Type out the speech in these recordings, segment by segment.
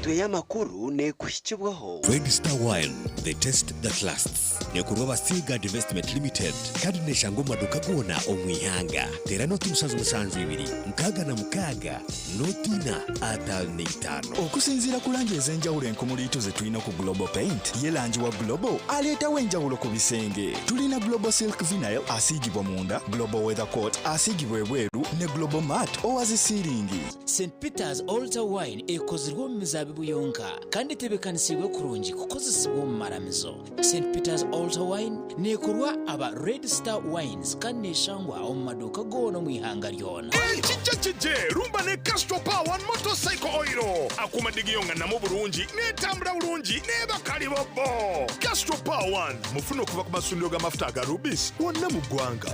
Emitwe y'amakuru neekuhikibwaho. Red Star Wine, the taste that lasts. Neekorwa aba Seaguard Investment Limited kandi neeshangwa omu maduuka goona omu ihanga. Teera nooti 772 66 nooti ina 55. Okusinziira ku langi ez'enjawulo enkumuliitu ze tulina ku Global Paint, ye langi wa Global aleetawo enjawulo ku bisenge. Tulina Global Silk Vinyl asiigibwa munda, Global Weather Coat asiigibwa ebweru ne Global Matte owa zi siiringi. St Peter's Altar Wine ekozirwe omu mizaabibu yonka kandi etebeekanisiibwe kurungi kukozesibwa omu maramizo. St Peter's Altar Wine neekorwa aba Red Star Wines kandi neeshangwa omu maduuka goona omu ihanga ryona. Ekija kije rumba ne Castrol Power One Motorcycle Oil. Akuuma digiyo nga namu bulungi, n'etambula bulungi n'eba kalibobbo. Castrol Power One mufune okuva ku masundiro g'amafuta aga Rubis wonna mu ggwanga.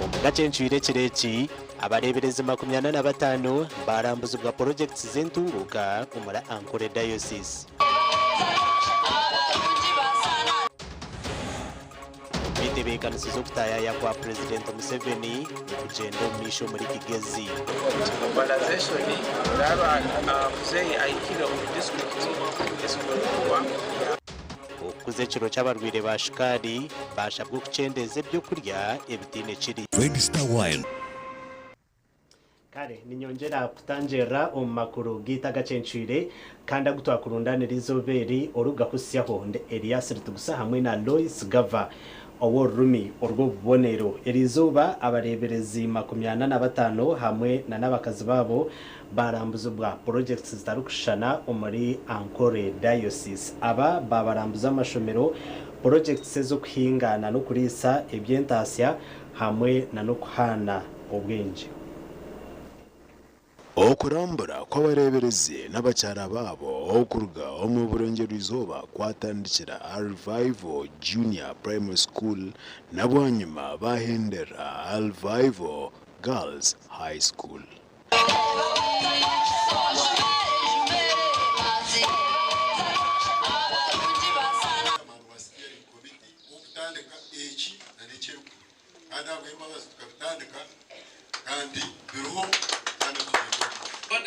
Omu gakyencwire ekiro eki, abareeberezi 45 baarambuzibwa porojekiti z'entunguuka omuri Ankole Diocese. Emitebeekanisa z'okutaayaaya kwa Purezidenti Museveni nikugyenda omu maisho omuri Kigezi. Mobilization oraba muzeeyi ahikire omu disiturikiti esobola kuba. Okukuza ekiro ky'abarwaire ba shukaari baashabwa okukyendeeza eby'okurya ebitaine kiri. Red Star Wine. Kare ninyongyera kutangirira omu makuru gaitu agacencwire kandi agu twakurundaanira eizooba eri orikugakuhitsyaho. Ndi Elias Ritugusa hamwe na Lois Gava ow'orurimi orw'obubonero. Eriizooba abareeberezi 45 hamwe na n'abakazi baabo baarambuzibwa purojekiti zitarikushushana omuri Ankole Diocese. Aba baabarambuza amashomero, purojekiti ez'okuhinga na n'okuriisa eby'entaasya hamwe na n'okuhaana obwengye. Okurambura kw'abareeberezi n'abakyara baabo okuruga omu Burengyerwa-izooba kwatandikira aha Revival Junior Primary School na bwanyima baahendera aha Revival Girls High School.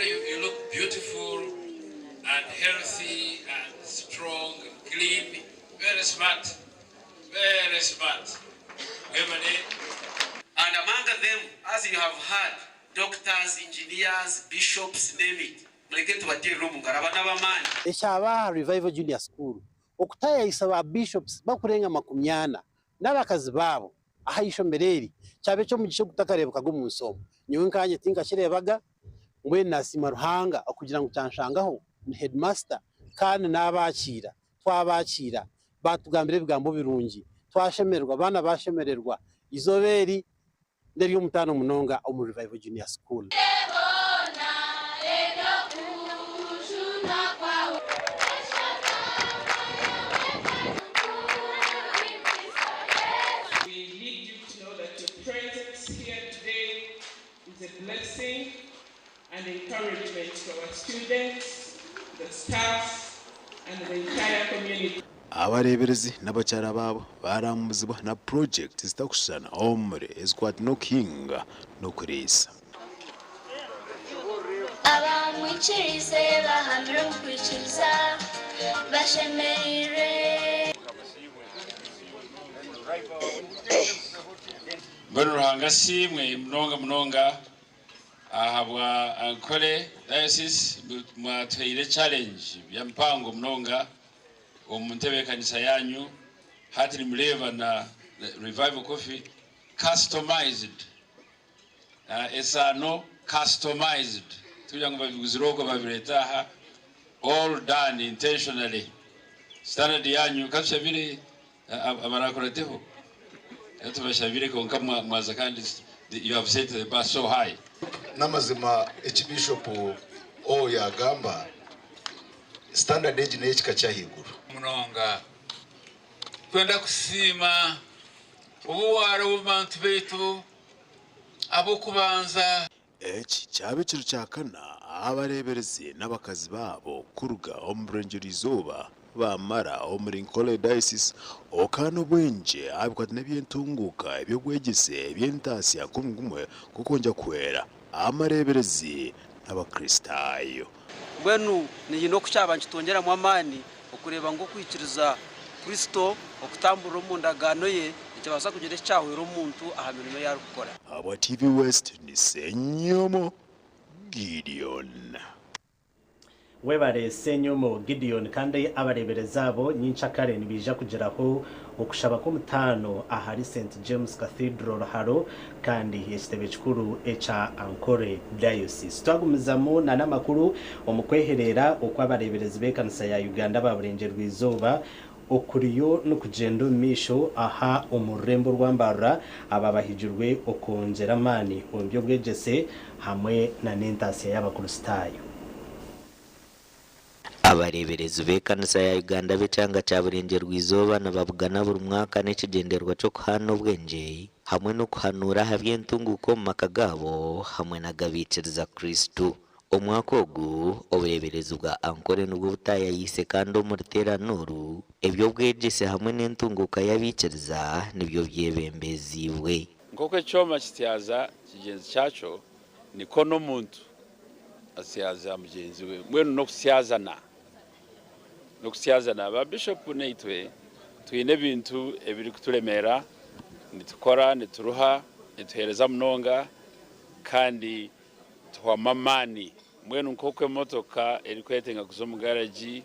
You look beautiful and healthy and strong, clean, very smart, very smart. Mwebale. And among them, as you have heard, doctors, engineers, bishops, name it. Mureke tubateerere omu ngaro. Aba n'ab'amaani. Ekyaba aha Revival Junior School okutayayisa ba Bishops bakurenga 40 n'abakazi baabo aha ishomero eri kyaba eky'omugisha ogutakareebekaga omu nsi omu. Nyowe nkanye tinkakireebaga, mbwenu nasiima Ruhanga okugira ngu kyanshangaho ndi headmaster kandi naabakiira, twabakiira baatugambira ebigambo birungi, twashemererwa, abaana baashemererwa. Eizooba eri n'ery'omutaano munonga omu Revival Junior School. We need you to know that your presence here today is a blessing and encouragement to our students, the staff, and the entire community. Abareeberezi n'abakyara baabo baarambuzibwa na purojekiti zitarikushushana omuri ezikwata n'okuhinga n'okuriisa. Abamwikiriize bahamire omu kwikiriza, bashemereirwe. Mbwenu Ruhanga asiimwe munonga munonga ahabwa Ankole Diocese mwatuhaire challenge mpango munonga omu ntebeekanisa yaanyu. Hati nimureeba na Revival Coffee customized, esaano customized, tikugira ngu babiguzire okwo babireeta aha, all done intentionally. Standard yaanyu katushabire abarakurateho, tubashabire kwonka mwaza kandi you have set the bar so high. N'amazima eki Bishop O yagamba, standard egi n'ey'ekika ky'ahaiguru. Munonga. Twenda kusiima obuwaare omu bantu baitu ab'okubanza. Eki kyaba ekiro kya kana abareeberezi n'abakazi baabo kuruga omu burengyerwa-izooba Bamara omuri Nkole Diocese okuhaana obwengye aha bikwataine n'eby'entunguuka, eby'obwegyese, eby'entaasya nk'omurimo gumwe gw'okwongyera kuhwera amareeberezi n'Abakristaayo. Mbwenu niinyine oku kyaba nikitwongyeramu amaani okureeba ngu okwikiriza Kristo, okutamburira omu ndagaano ye, nikibaasa kugira eki kyahwera omuntu aha mirimo ei arikukora. Ahabwa TV West ni Ssenyomo Gideon. Webare Ssenyomo Gideon kandi abareeberezi abo nyenkyakare nibaija kugiraho okushaba kw'omutaano ahari St James Cathedral Ruharo kandi ekitebe kikuru ekya Ankole Diocese. Twagumizamu na n'amakuru omu kwehereera oku abareeberezi b'ekanisa ya Uganda aba Burengyerwa-izooba okuriyo nikugyenda omu maisho aha omu rurembo orwa Mbarara aba bahigirwe okwongyera amaani omu by'obwegyese hamwe na n'entaasya y'abakristaayo. Abareeberezi b'ekanisa ya Uganda ab'ekyanga kya Burengyerwa-izooba nibabugana buri mwaka n'ekigyendererwa ky'okuhaana obwengye hamwe n'okuhanuura aha by'entunguuka omu maka gaabo hamwe n'agabaikiriza Kristo. Omwaka ogu, obureeberezi bwa Ankole nibwo butaayayiise kandi omu ruteerane oru, eby'obwegyese hamwe n'entunguuka y'abaikiriza nibyo byebembeziibwe. Nk'oku ekyoma kityaza kigyenzi kyakyo, nikwo n'omuntu atyaza mugyenzi we. Mbwenu n'okutyazana, n'okutyazana. Baabishopu naitwe twine ebintu ebirikuturemeera, nitukora, nituruha, nituheereza munonga kandi tuhwamu amaani. Mbwenu nk'oku emotoka erikwetenga kuza omu garagi,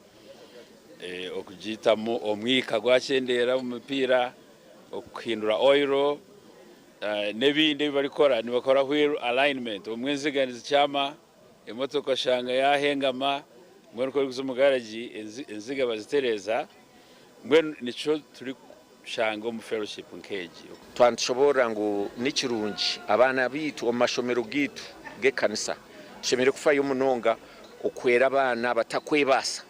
okugiitamu omwika gwakyendeera omu mipiira, okuhindura oil n'ebindi ebi barikukora, nibakora wheel alignment, obumwe enziga nizikyama, emotoka oshanga yahengama, mbwenu ku orikuza omu garagi enziga bazitereeza, mbwenu nikyo turikushanga omu fellowship nk'egi. Twaba nitushoboorora ngu ni kirungi abaana baitu omu mashomero gaitu g'ekanisa, tushemereire kufayo munonga okuhwera abaana abatarikwebaasa.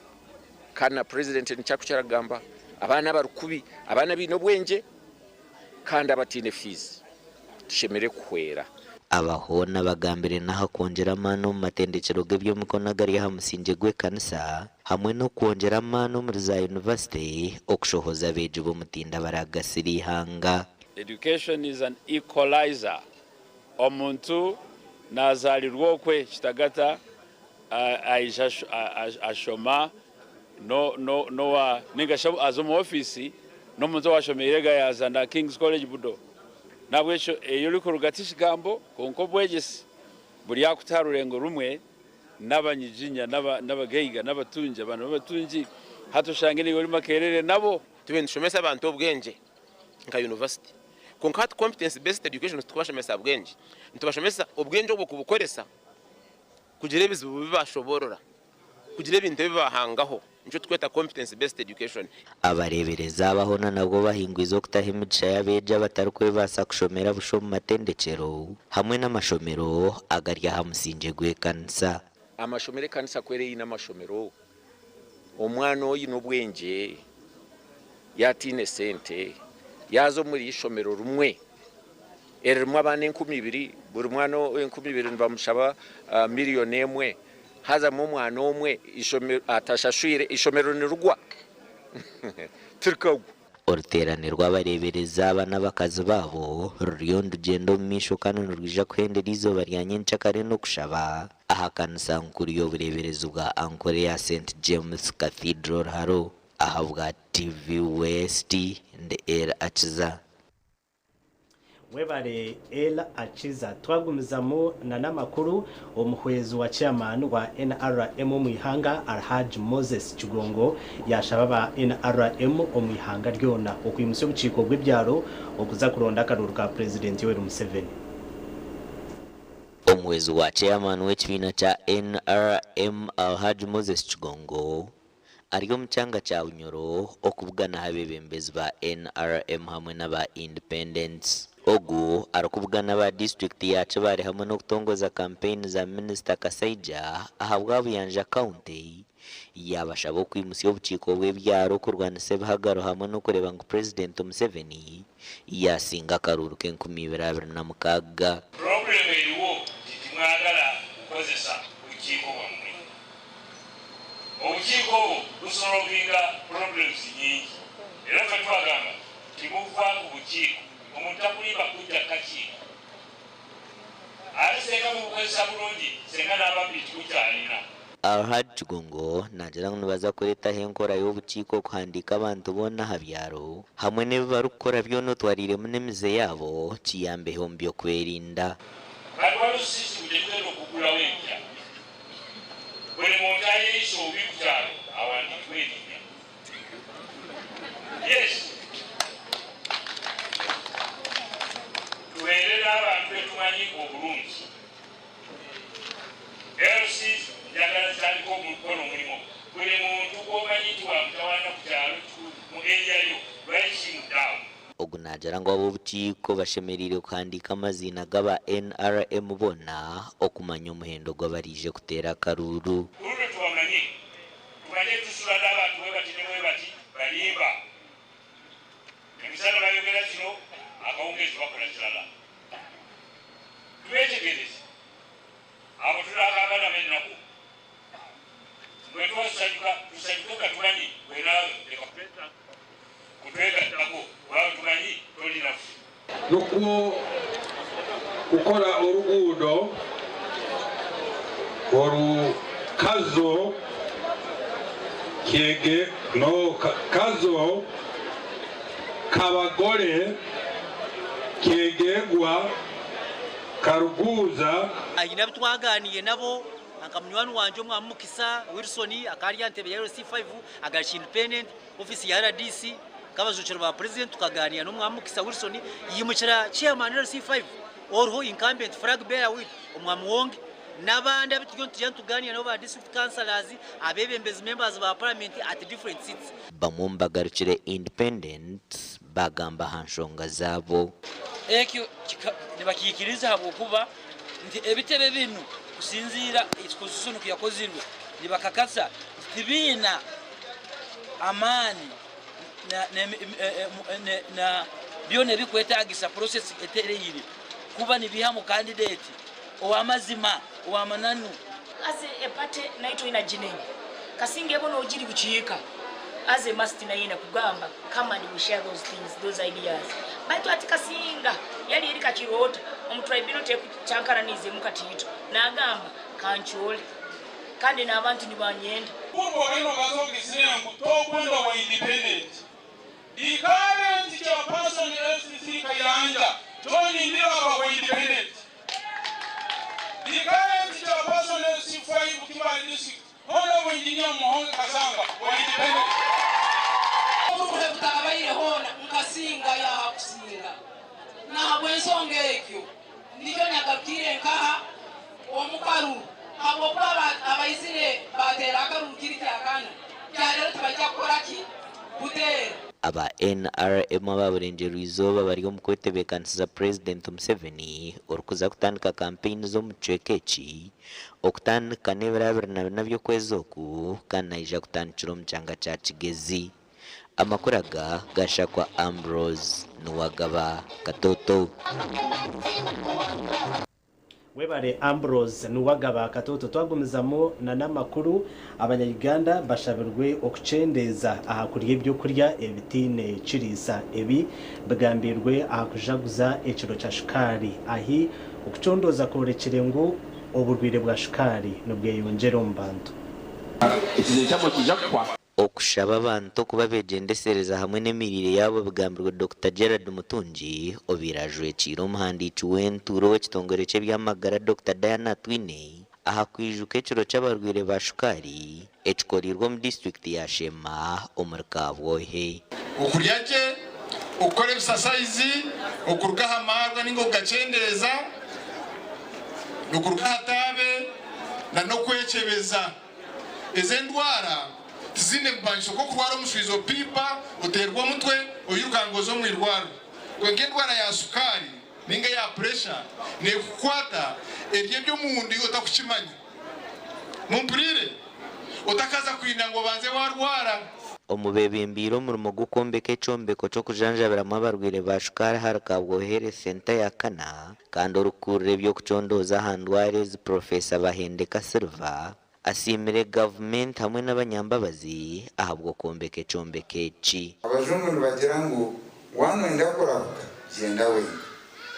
Kandi na purezidenti nikyo arikukira kugamba, abaana abarikubi, abaana abaine obwengye kandi abataine fiizi, tushemereire kuhwera. Aba hoona bagambire n'aha kwongyera amaani omu matendekyero g'eby'emikono agari aha musingye gw'ekanisa hamwe n'okwongyera amaani omuri za yunivasite okushohoza abeegi b'omutindo abaraagasire eihanga. Education is an equalizer, omuntu nazarirwa okwe kitagata aija ashoma ninga shi aza omu ofiisi n'omuntu owashomeire Gayaza na King's College Budo. N'ahabw'ekyo ei orikuruga ti kigambo kwonka obwegyese buryakuta aha rurengo rumwe n'abanyiginya n'abagaiga n'abatungi, abaana b'abatungi hati oshange naiwe ori Makerere nabo. Tube nitushomesa abantu obwengye nka yunivasite kwonka hati competence based education titukubashomesa bwengye, nitubashomesa obwengye obwo kubukoresa kugira ebizibu bi bashoboorora, kugira ebintu ebi bahangaho, nikyo turikweta competence based education. Abareeberezi aba hoona nabwo bahingwize okutaho emigisha y'abeegi abatarikwebaasa kushomera busha omu matendekyero hamwe n'amashomero agari aha musingye gw'ekanisa. Amashomero Ekanisa ku eri eine amashomero, omwana oine obwengye yaataine sente yaaza omuri ishomero rimwe eririmu abaana 2000, buri mwana 2000 nibamushaba miriyoni emwe, hazamu omwana omwe atashashwire, ishomero nirigwa tirikagwa. Oruteerane rw'abareeberezi aba n'abakazi baabo ruriyo nirugyenda omu maisho kandi nirwija kuhendera eizooba rya nyencakare n'okushaba aha kanisa nkuru y'obureeberezi bwa Ankole ya St James Cathedral Ruharo. Ahabwa TV West, ndi El Akiza. Webare El Akiza. Twagumizamu na n'amakuru, omuhwezi wa chairman wa NRM omu ihanga Alhaj Moses Kigongo yashaba aba NRM omu ihanga ryona okwimutsya obukiiko bw'ebyaro okuza kuronda akaruuru ka Purezidenti Yoweri Museveni. Omuhwezi wa chairman w'ekibiina kya NRM Alhaj Moses Kigongo ari omu kyanga kya Bunyoro okubugana abeebembezi ba NRM hamwe n'aba Independents. Ogu arikubugana aba disiturikiti ya Kibaale hamwe n'okutongoza kampeyini za Minisita Kasaija ahabwa Buyanja County yaabashaba okwimutsya obukiiko bw'ebyaro okurwanisa ebihagaro hamwe n'okureeba ngu Purezidenti Museveni yaasinga akaruuru k'enkumibiri abiri na mukaaga. Problem eriwo nti timwagala kukozesa bukiiko bwammwe. Obukiiko Obukiiko obwo busolvinga problems nyingi era ffe tubagamba timuva ku bukiiko, omuntu takulimba kujja kukakiiko. Ate senga mubukozesa bulungi senga n'ababbi tikukyalina. Alhaj Kigongo naagira ngu nibaza kureetaho enkora y'obukiiko okuhandiika abantu boona aha byaro hamwe n'ebi barikukora byona otwariiremu n'emize yaabo kiyambeho omu by'okwerinda. Kati waliwo system gyetugenda okugulawo empya, buli muntu ayeyisa obubi ku kyalo awandiikibwe erinnya. Yes, tubeere n'abantu betumanyi obulungi. LCs njagala zitandike okukola omulimu. Buli muntu gw'omanyi nti wa mutawaana ku kyalo mu area yo, write him down. Ogu naagira ngu ab'obukiiko bashemereire kuhandiika amaziina g'aba NRM boona okumanya omuhendo gw'abaraije kuteera akaruuru. Ku luno tubamanye, tumanye tusula n'abantu bwebati ne bwebati balimba. Emisana bayogera kino, akawungeezi bakola kirala. Tubeetegereze, abo tunaagamba nabo ennaku. Bwe tuba tusanyuka, tusanyuke nga tumanyi gwe naawe leka kutwegattako kubanga tumanyi toli naffe. Nukwo kukora oruguudo oru Kazo Kyege no Kazo Kabagore Kyegegwa Karuguza. Aine abu twaganiire nabo nka munywani wangye omwami Mukisa Wilson akaba ari aha ntebe ya LC5 agarukire independent ofiisi ya RDC nk'abajuukiro ba purezidenti tukaganiira n'omwami Mukisa Wilson yimukira chairman LC5 oriho incumbent flag bearer waitu omwami Wonge n'abandi abu turiyo nitugira nituganiira nabo ba district councillors, abeebembezi members ba parliament at different seats. Bamwe omu bagarukire independent baagamba aha nshonga zaabo. Ekyo nibakiikiriza ahabw'okuba nti ebitebe binu kusinziira constitution kuyakozirwe nibakakasa nti tibiina amaani na byona ebikwetagisa process etereire kuba nibihamu candidate owamazima owamananu. As a party naitwe ina ginenya kasinga ebo nogiri bukiika as a must nayenda kugamba come and we share those things those ideas baitu ati kasinga yali eri kakirota omu tribunal tekukyankaranizemu katiito nagamba kankyole kandi n'abantu nibanyenda. Ngu tokwenda wa independent. The current chairperson LCC Kayanja, John Ndiraba wa independent. The current chairperson LC5 Kibaale District, Honorable Engineer Muhonge Kasanga wa independent. Obuhe butakabaire hoona nkasinga yahakusinga nahabw'ensonga ekyo nikyo nyagarukire nkaha omukaru habwokuba abaizire bateera akaruru kiri kyakana kyarero tibajja kukora ki kuteera. Aba NRM aba Burengyerwa-izooba bari omu kwetebeekanisiza Purezidenti Museveni orikuza kutandika kampeyini z'omu kicweka eki okutandika n'ebiro 24 by'okwezi oku kandi naija kutandikira omu kyanga kya Kigezi. Amakuru aga gashakwa Ambrose Nuwagaba Katoto. Webare Ambrose Nuwagaba Katoto. Twagumizamu na n'amakuru, abanya-Uganda bashabirwe okucendeeza aha kurya ebyokurya ebitiine kiriisa. Ebi bigambirwe aha kujaguza ekiro kya shukaari, ahi okucondooza kworekire ngu oburwire bwa shukaari nibweyongyera omu bantu. Okushaba abantu okuba begyendesereza hamwe n'emiriire yaabo bigambirwe Dokita Gerald Mutungi obaire ajwekiire omuhandiiki w'entuuro w'ekitongore ky'eby'amagara Dokita Diana Atwine aha kwijuka ekiro ky'abarwaire ba shukaari ekikoreirwe omu disiturikiti ya Sheema omuri Kabwohe. Okurya gye, okukora ebisasayizi, okuruga aha maarwa ninga okugakyendeeza, okuruga aha taabe na n'okwekyebeza. Ezi endwara tiziine bumanyiso nk'okurwara omushwizo piipa, oteerwa omutwe, oiruka ngu oze omu irwariro. Kwonka endwara ya sukaari ninga eya puresha neekukwata erya eby'omunda iwe otakukimanya. Mumpuriire? Otakaza kwinda ngu obanze waarwara. Omu beebembeire omurimo gw'okwombeka ekyombeko ky'okujanjabiramu abarwaire ba shukaari ahari Kabwohe Centre ya kana kandi orikukurira eby'okucondooza aha ndwara ezi Purofeesa Bahendeka Silver. Asiimire gavumenti hamwe n'abanyambabazi ahabw'okwombeka ekyombeko eki. Abajungu nibagira ngu waanoyenda kurahuka, gyenda wenka.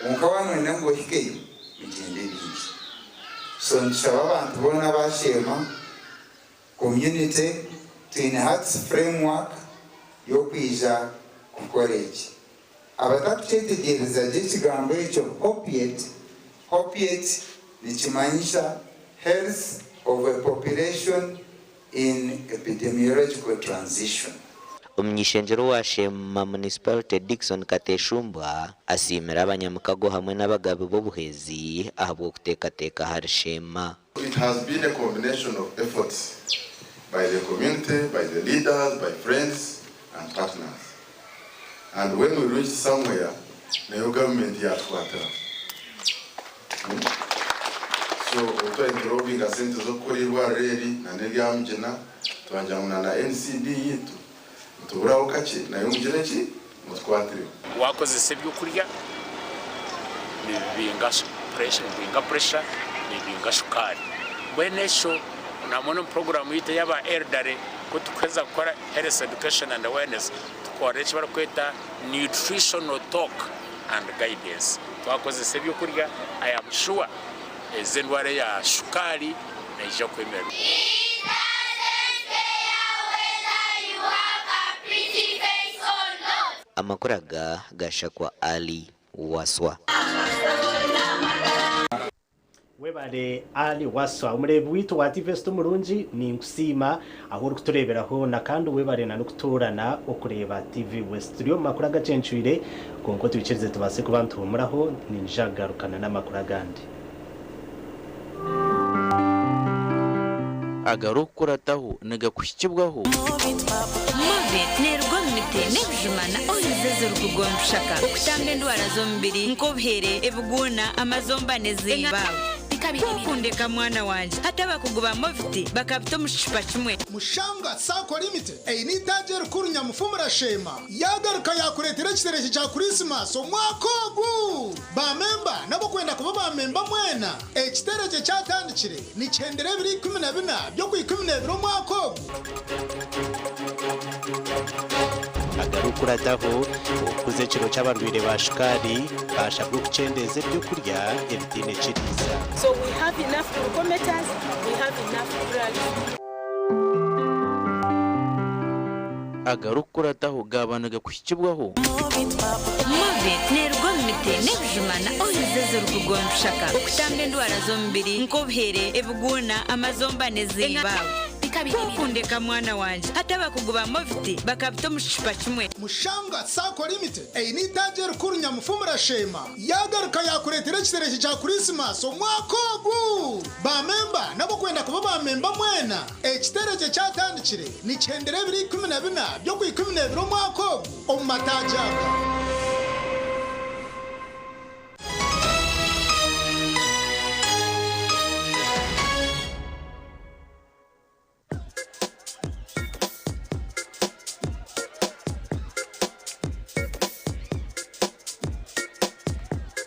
Kwonka waanoyenda ngu ohikeyo, nigyenda ebingi. So nitushaba abantu boona aba Sheema community, twine hati framework y'okwija kukora eki. Abatakukyetegyereza gye ekigambo ekyo hopiate, hopiate nikimanyisa Health of a Population in Epidemiological Transition. Omuny'ishengyero wa Sheema Municipality Dickson Kateshumbwa asiimire abanyamukago hamwe n'abagabi b'obuhwezi ahabw'okuteekateeka ahari Sheema. It has been a combination of efforts by the community, by the leaders, by friends and partners and when we reached somewhere nayo government yatukwatira so obu twari nitulobinga sente z'okukora eirwariro eri na n'erya Mugina twagira ngu na na NCD yitu nituburaho kakye nayo mugire ki mutukwatireho. Wakozesa ebyokurya nibibinga nibibinga pressure, nibibinga shukaari. Mbwenu ekyo nambwenu omu puroguraamu yaitu ey'aba elderly ku turikuheza kukora health education and awareness tukora eki barikweta nutritional talk and guidance. Twakozesa ebyokurya I am sure ezi endwara eya shukaari neija kwemerera. Amakuru aga gashakwa Ali Waswa. Webare Ali Waswa omureebi waitu wa TV West omurungi ninkusiima ahu orikutureebera hoona kandi webare na n'okutoorana okureeba TV West. Turi omu makuru agacencwire kwonka otwikirize tubaase kuba nituhuumuraho ninyija kugarukana n'amakuru agandi. Agarikukurataho nigakuhikibwaho. Movit neeruga omu miti n'ebijuma na oils ezirikuruga omu bishaka okutamba endwara z'omubiri nk'obuhere, ebiguuna, amazomba n'ezindi. Ku okundeka mwana wangye, hati abakugu ba Movit bakabita omu kicupa kimwe. Mushanga Sacco Limited eine eitaagi erikuru Nyamufumura Sheema yaagaruka yaakureetera ekiterekye kya Kurisimasi omwaka ogu! Baamemba n'ab'okwenda kuba baamemba mwena, ekiterekye kyatandikire nikihendera ebiro 14 by'Okwikumineebiri omwaka ogu. Agarikukurataho, okukuza ekiro ky'abarwaire ba shukaari baashabwa okukyendeeza ebyokurya ebitaine kiriisa. So we have enough glucometers, we have enough drugs. Agarikukurataho gaaba nigakuhikibwaho. Movit neeruga omu miti n'ebijuma na oils ezirikuruga omu bishaka okutamba endwara z'omubiri nk'obuhere, ebiguuna, amazomba n'ezindi. Ku okundeka mwana wangye, hati abakugu ba Movit bakabita omu kicupa kimwe. Mushanga Sacco Limited eine eitaagi erikuru Nyamufumura Sheema yaagaruka yaakureetera ekiterekye kya Kurisimasi omwaka ogu! Baamemba n'ab'okwenda kuba baamemba mwena, ekiterekye kyatandikire nikihendera ebiro 14 by'Okwikumineebiri omwaka ogu omu mataagi aga.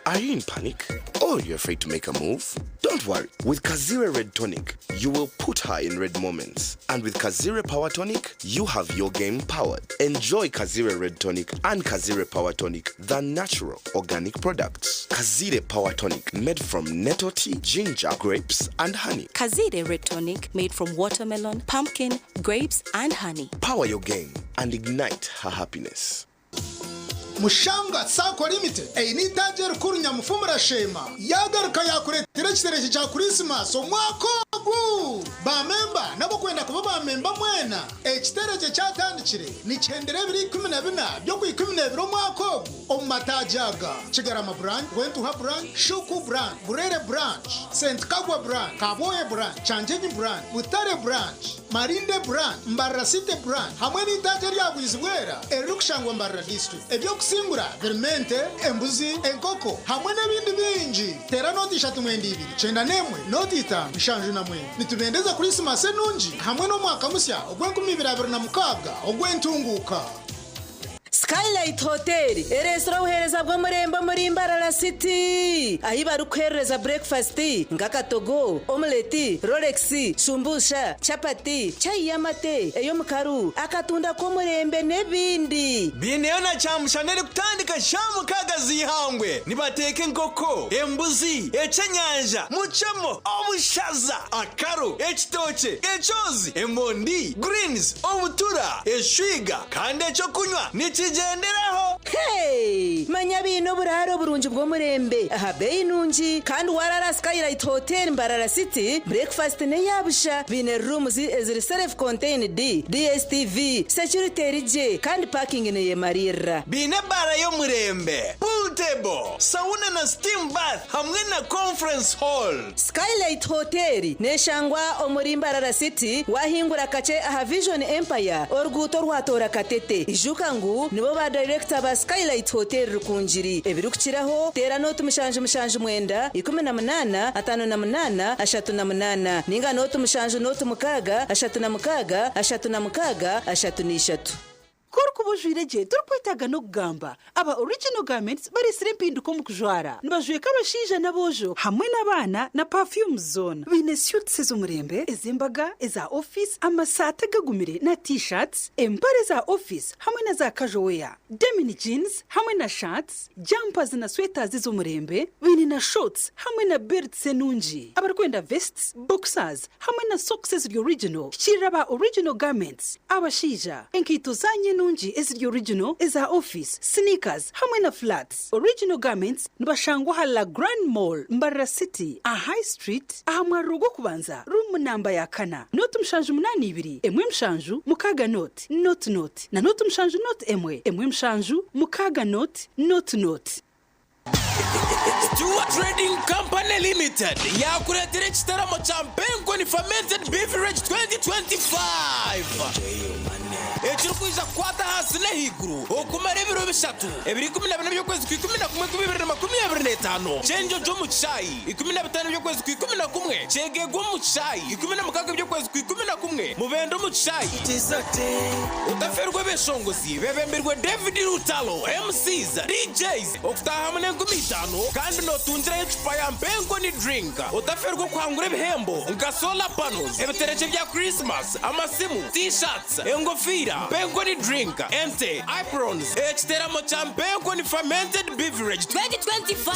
Are you in panic? Or you're afraid to make a move? Don't worry. With Kazire Red Tonic, you will put her in red moments. And with Kazire Power Tonic, you have your game powered. Enjoy Kazire Red Tonic and Kazire Power Tonic, the natural organic products. Kazire Power Tonic, made from nettle tea, ginger, grapes, and honey. Kazire Red Tonic, made from watermelon, pumpkin, grapes, and honey. Power your game and ignite her happiness. Mushanga Sacco Limited eine eitaagi erikuru Nyamufumura Sheema yaagaruka yaakureetera ekiterekye kya Kurisimasi omwaka ogu! Baamemba n'ab'okwenda kuba baamemba mwena, ekiterekye kyatandikire nikihendera ebiro 14 by'Okwikumineebiri omwaka ogu omu mataagi aga, Kigarama Branch, Rwentuha Branch, Shuku Branch, Burere Branch, St Kagwa Branch, Kabwohe Branch, Kyanjenyi Branch, Butare Branch, Marinde Branch, Mbarara City Branch hamwe n'eitaagi erya Bwizibwera eririkushangwa Mbarara District. Eby'okusingura birimu ente, embuzi, enkoko hamwe n'ebindi bingi. Teera nooti ishatu mwenda ibiri, 91, nooti itaano, 79. Nitubendeza Kurisimasi enungi hamwe n'omwaka musya ogw'enkumi ibiri abiri na mukaaga ogw'entunguuka. Skylight Hotel ereetsire obuheereza bw'omurembe omuri Mbarara City ahi barikuheereza breakfast nk'akatogo, omelette, rolex, shumbusha, chapati, chai y'amate, ey'omukaru, akatunda k'omurembe n'ebindi. Biineyo na kyamushana erikutandika shaaha mukaaga z'eihangwe. Nibateeka enkoko, embuzi, ekyenyanja, mucemo, obushaza, akaro, ekitookye, ekyozi, emondi, greens, obutura, eshwiga kandi ekyokunywa nikigyenderaho. Hey! Manya biine oburaaro burungi bw'omurembe aha beeyi nungi kandi warara Skylight Hotel Mbarara City, breakfast n'eya busha. Biine rooms eziri self contained, DSTV, security eri gye kandi parking neyemariirira. Biine ebaara y'omurembe, pool table, sauna na steam bath hamwe na conference hall. Skylight Hotel neshangwa omuri Mbarara City wahingura kakye aha Vision Empire oruguuto orwatoora Katete. Ijuka ngu nibo ba dayirekita ba Skylight Hotel Rukungiri. Ebirikukiraho teera nooti 779 18 58 38 ninga nooti 7 nooti 6 36 36 33. Ku orikuba ojwaire gye torikwetaaga n'okugamba. Aba Original Garments bareetsire empinduka omu kujwara. Nibajweka abashaija n'aboojo hamwe n'abaana na perfumes zoona. Baine suits ez'omurembe, ez'embaga, eza ofiisi, amasaati agagumire na T-shirts, empare za ofiisi hamwe na za casual wear, denim jeans hamwe na shirts, jumpers na sweaters ez'omurembe. Baine na shorts hamwe na belts enungi. Abarikwenda vests, boxers hamwe na socks eziri original, hikiirira aba Original Garments. Abashaija, enkaito zaanyu enungi eziri original, eza ofiisi, sneakers hamwe na flats. Original Garments nibashangwa aha La Grande Mall, Mbarara City, aha High Street, aha mwariro gw'okubanza, ruumu namba ya kana, nooti 782, 1 7 6 nooti, nooti nooti, na nooti 7 nooti 1, 1 7 6 nooti, nooti nooti. Stewart Trading Company Limited yaakureetera ekitaramo kya Mpenkoni Fermented Beverage 2025 ekirikwija kukwata ahansi n'ahaiguru okumara ebiro bishatu, ebiro 14 by'okwezi kwa 11 kwa 2025, Kyenjojo omu kishaayi, 15 by'okwezi kwa 11, Kyegegwa omu kishaayi, 16 by'okwezi kwa 11, Mubende omu kishaayi. Otaferwa ebeshongozi bebembirwe David Lutalo, MCs, DJs, Okutaahamu n'enkumi itaano kandi nootungirayo ecupa ya Mpenkoni Drink. Otaferwa okuhangura ebihembo nka solar panels, ebiterekye bya Christmas, amasimu, T-shirts, engofiira, Mpenkoni Drink, ente, aprons, ekiteramo kya Mpenkoni Fermented Beverage 2025.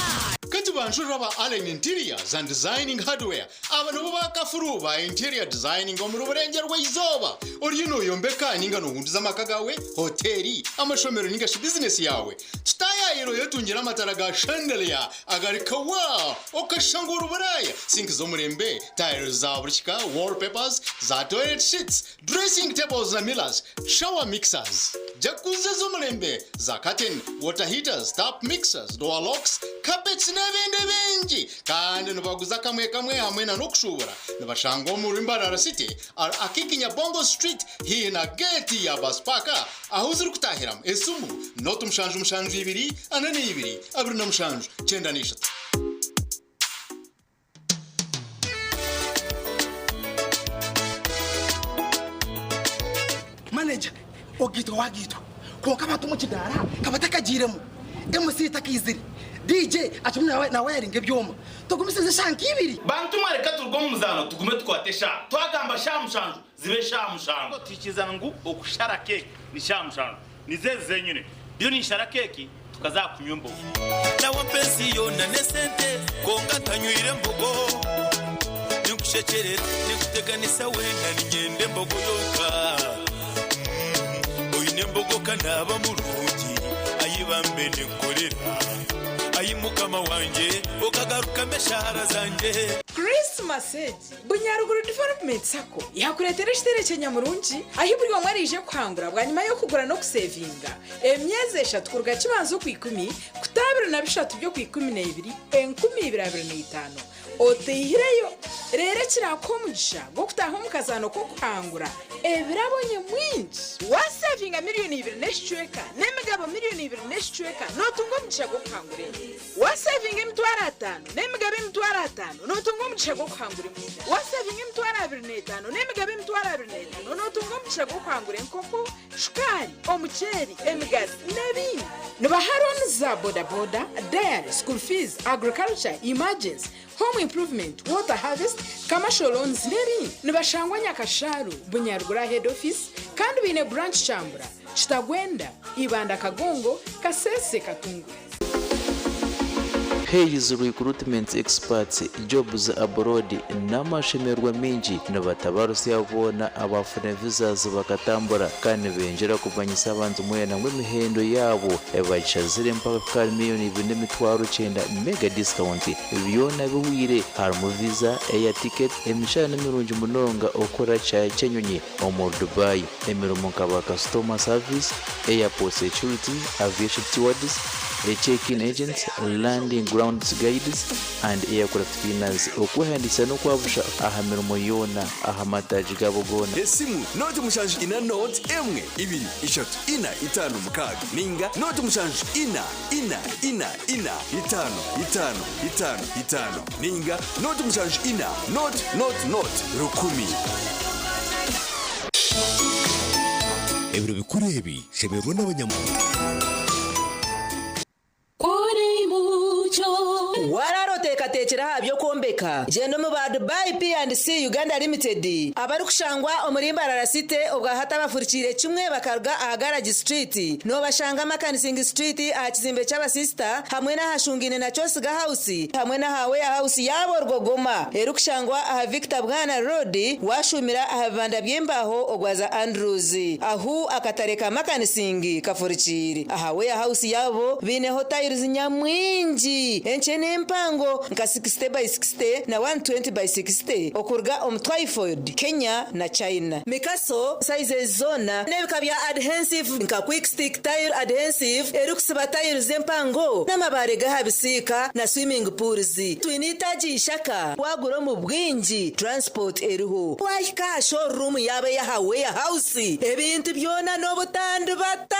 Katubanjurire aba Allen Interiors and Designing Hardware Aba nibo bakafuru ba interior designing omuri Burengyerwa-izooba. Oriyo noyombeka ninga nohunduza amaka gaawe, hoteeri, amashomero ninga shi bizinesi yaawe? Tutaayaayire oyetungire amatara ga chandelier agari kawa okashusha ngu ori Buraaya, sinki z'omurembe, tiles za buri kika, wallpapers, za toilet sheets, dressing tables na mirrors, shower mixers, jacuzzi ez'omurembe, za curtain, water heaters, tap mixers, door locks, carpets n'ebindi bingi. Kandi nibaguza kamwe kamwe hamwe na n'okushuubura. Nibashangwa omuri Mbarara City ahari Akiiki Nyabongo Street haihi na geeti ya Bus Park ahu zirikutaahiramu. Esimu, nooti 7 7 2 42 27 93. Manager, ogaitwa wagaitwa kwonka abantu omu kidaara ka batakagiiremu, MC takaizire, DJ akirimu nawayaringa ebyoma, tugumisirize eshaaha nk'ibiri. Bantu mwe reka turuge omu muzaano tugume tukwate eshaaha. Twagamba shaaha mushanju zibe shaaha mushanju. Twikiriza ngu okushara keeki ni shaaha mushanju. Nizo ezi zenyine. Ndiyo ninshara keeki tukaza aha kunywa embogo. Nawe ampa ensi yoona n'esente kwonka ntanywire mbogo. Ninkushekyerera, ninkuteganisa weena niinyenda embogo yonka. Oine embogo ka naaba murungi, ai bambe ninkukorera. Ai Mukama wangye, okagarukamu eshaara zangye. Christmas egi, Bunyaruguru Development Sacco yakureetera ekiterekye nyamurungi ahi buri omwe araije kuhangura bwanyima y'okugura n'okusevinga emyezi eshatu kuruga Kibanza Okwikumi kuta 23 by'Okwikumineebiri 2025 oteihireyo reero ekiraakuha omugisha gw'okutaaha omu kazaano k'okuhangura ebirabo nyamwingi. Waasevinga. Miliyoni ibiri n'ekicweka n'emigabo miliyoni ibiri n'ekicweka n'otunga omugisha gw'okuhangura ente. Wasevinga 500,000 n'emigabo 500,000 n'otunga omugisha gw'okuhangura embuzi. Wasevinga 25,000 n'emigabo 25,000 n'otunga omugisha gw'okuhangura enkoko, shukaari, omuceeri, emigazi n'ebindi. Nibaha looni za bodaboda, dairy, school fees, agriculture, emergency, home improvement, water harvest, commercial loans n'ebindi. Nibashangwa Nyakasharu, Bunyaruguru head office, kandi baine branch Kyambura, Kitagwenda, Ibanda Kagongo, Kasese Katungu. Hayes Recruitment Experts Jobs Abroad n'amashemererwa maingi nibatabarusya boona abafuna visas bakatambura kandi nibengyera kumanyisa abantu mwena ngu emihendo yaabo bagishazire mpaka kuhika ahari 2,900,000 mega discount byona bihwire harimu visa, air ticket, emishahara nimirungi munonga okukora kishaayi ky'enyonyi omuri Dubai, emirimo nka ba customer service, airport security, aviation stewards, check-in agents, landing grounds guides and aircraft cleaners. Okwehandiikisa n'okwabusha aha mirimo yoona aha mataagi gaabo goona. Esimu 074 1 2 3 4 5 6 ninga 074 4 4 4 5 5 5 5 ninga 074 0 0 0 1000. Ebiro bikuru ebi shemererwa n'abanyamuryango. Waraara oteekateekire aha by'okwombeka? Gyenda omu ba Dubai P&C Uganda Limited abarikushangwa omuri Mbarara City obwahati abafurikiire kimwe bakaruga aha Garage Street. Noobashanga Makanising Street aha kizimbe ky'abasisita hamwe n'ahashungaine na Kyosiga House hamwe n'aha Warehouse yaabo Rwogoma erikushangwa aha Victor Bwana Road waashuumira aha bibanda by'embaaho ogwaza Andrews ahu akatare ka Makanising kafurikiire. Aha Warehouse yaabo baineho tiles nyamwingi enkye n'empango nka 60 by 60 na 120 by 60 okuruga omu Twyford, Kenya na China. Mikaso sizes zoona n'ebika bya adhensive nka Quick Stick Tile Adhensive erikusiba tiles empango n'amabaare g'aha bisiika na swimming pools. Twine eitaagi ishaka waagura omu bwingi transport eriho. Waahika aha showroom yaabo ey'aha Warehouse ebintu byona n'obutandibata.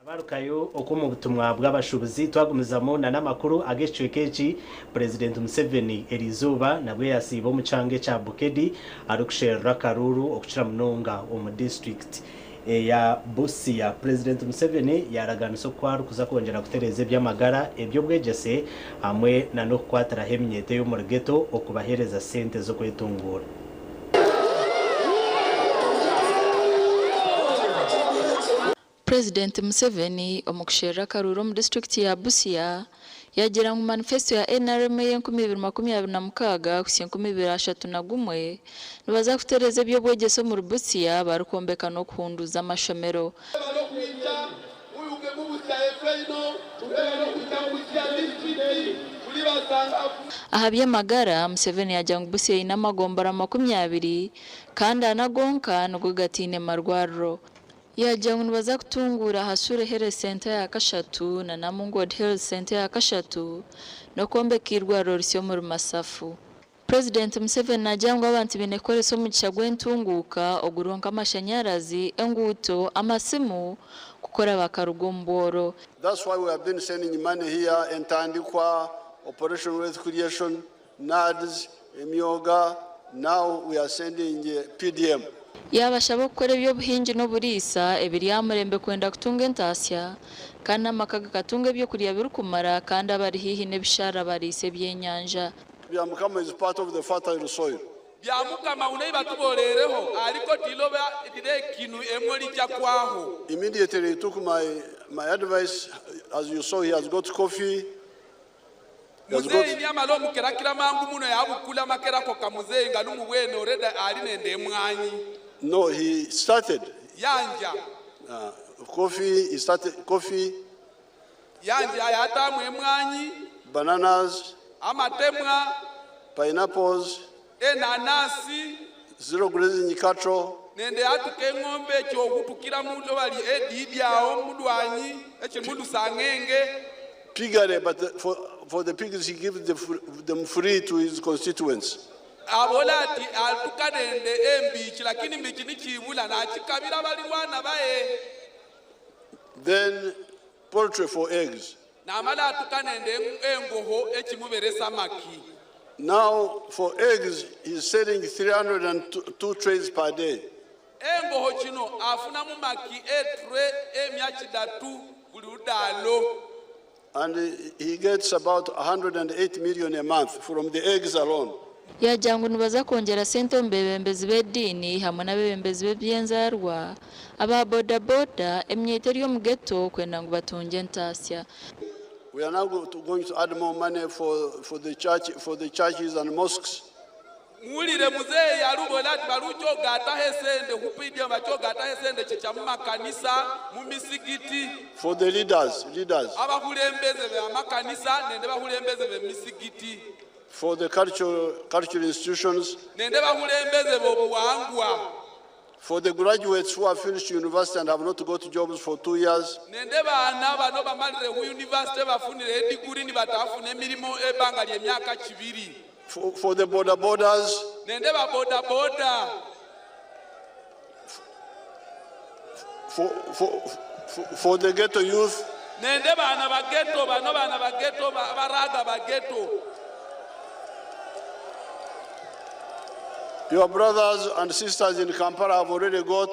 Abarukayo oku omu butumwa bw'abashuubuzi twagumizamu na n'amakuru ag'ekicweka eki, Purezidenti Museveni eriizooba nabwo yasiiba omu kyanga ekya Bukedi arikusherura akaruuru okukira munonga omu disiturikiti eya Busia. Purezidenti Museveni yaaraganisa oku arikuza kwongyera kutereeza eby'amagara, eby'obwegyese hamwe na n'okukwatiraho eminyeeto ey'omuri ghetto okubaheereza sente z'okwetunguura. Purezidenti Museveni omu kusherura akaruuru omu disiturikiti ya Busia yaagira ngu manifesto ya NRM ey'enkumi ibiri makumi abiri na mukaaga kuhitsya enkumi ibiri ashatu na gumwe nibaza kutereeza eby'obwegyese omuri Busia barikwombeka n'okuhunduuza amashomero. Aha by'amagara, Museveni yaagira ngu Busia eine amagombora 20 kandi ana gonka nigo gataine marwariro. Yaagira ngu nibaza kutunguura Hasure Health Centre eya kashatu na Namungod Health Centre eya kashatu n'okwombeka eirwariro risya omuri Masafu. Purezidenti Museveni naagira ngu abantu baine kukoresa omugisha gw'entunguuka oguriho nk'amashanyarazi, enguuto, amasimu kukora bakaruga omu bworo. That's why we have been sending money here, Entandikwa, Operation Wealth Creation, NAADS, Emyoga, now we are sending PDM. Yaabashaba okukora eby'obuhingi n'oburiisa ebiri aha murembe kwenda kutunga entaasya kandi n'amaka gakatunga ebyokurya birikumara kandi abari haihi n'ebisharara bariise ebyenyanja. Byamukama is part of the fertile soil. Byamukama uno ei batuboreereho ariko tiloba tire ekinu emwo lijja kwaho. Immediately he took my, my advice. As you saw, he has got coffee. He has Muzeeyi got, ni amala omukerakira mangu muno yabukula makerako ka muzeeyi nga numubwene oreda ali nende emwanyi. No, he started Yanja. Coffee. He started coffee, Yanja yatamu emwanyi. Bananas, amatemwa, pineapples, enanasi, zero grazing cattle. Nende atuka eng'ombe ekyokutukira mulo bali edidi awo mudwanyi ekimudu sang'enge. piggery, but for the pigs he gives them free to his constituents. Abola ati atuka nende embichi lakini mbichi nichibula nachikabira balirwana baye. Then poultry for eggs. Namala atuka nende engoho echimuberesa maki. Now for eggs he's selling 302 trays per day. Engoho chino afunamu maki etre emya chidatu buli ludalo. And he gets about 108 million a month from the eggs alone. Yagira ngu nibaza kwongyera sente omu bebembezi b'ediini hamwe n'abebembezi b'ebyenzarwa aba bodaboda emyeito eri omu ghetto kwenda ngu batunge entaasya. We are now going to add more money for the church, for the churches and mosques. Muwulire muzeeyi alubola ati balukyogataho esente kupidya bakyogataho esente kikya mu makanisa mu misigiti. For the leaders. Abakulembeze b'amakanisa nende bakulembeze b'emisigiti. For the cultural institutions. Nende bakulembeze b'obuwangwa. For the graduates who have finished university and have not got jobs for 2 years. Nende baana bano bamalire ku university bafunire ediguri nibatafuna emirimu ebbanga ly'emyaka kibiri. For the border borders. Nende ba boda boda. For the ghetto youth. Nende baana ba ghetto, bano baana ba ghetto, baraga ba ghetto. Your brothers and sisters in Kampala have already got.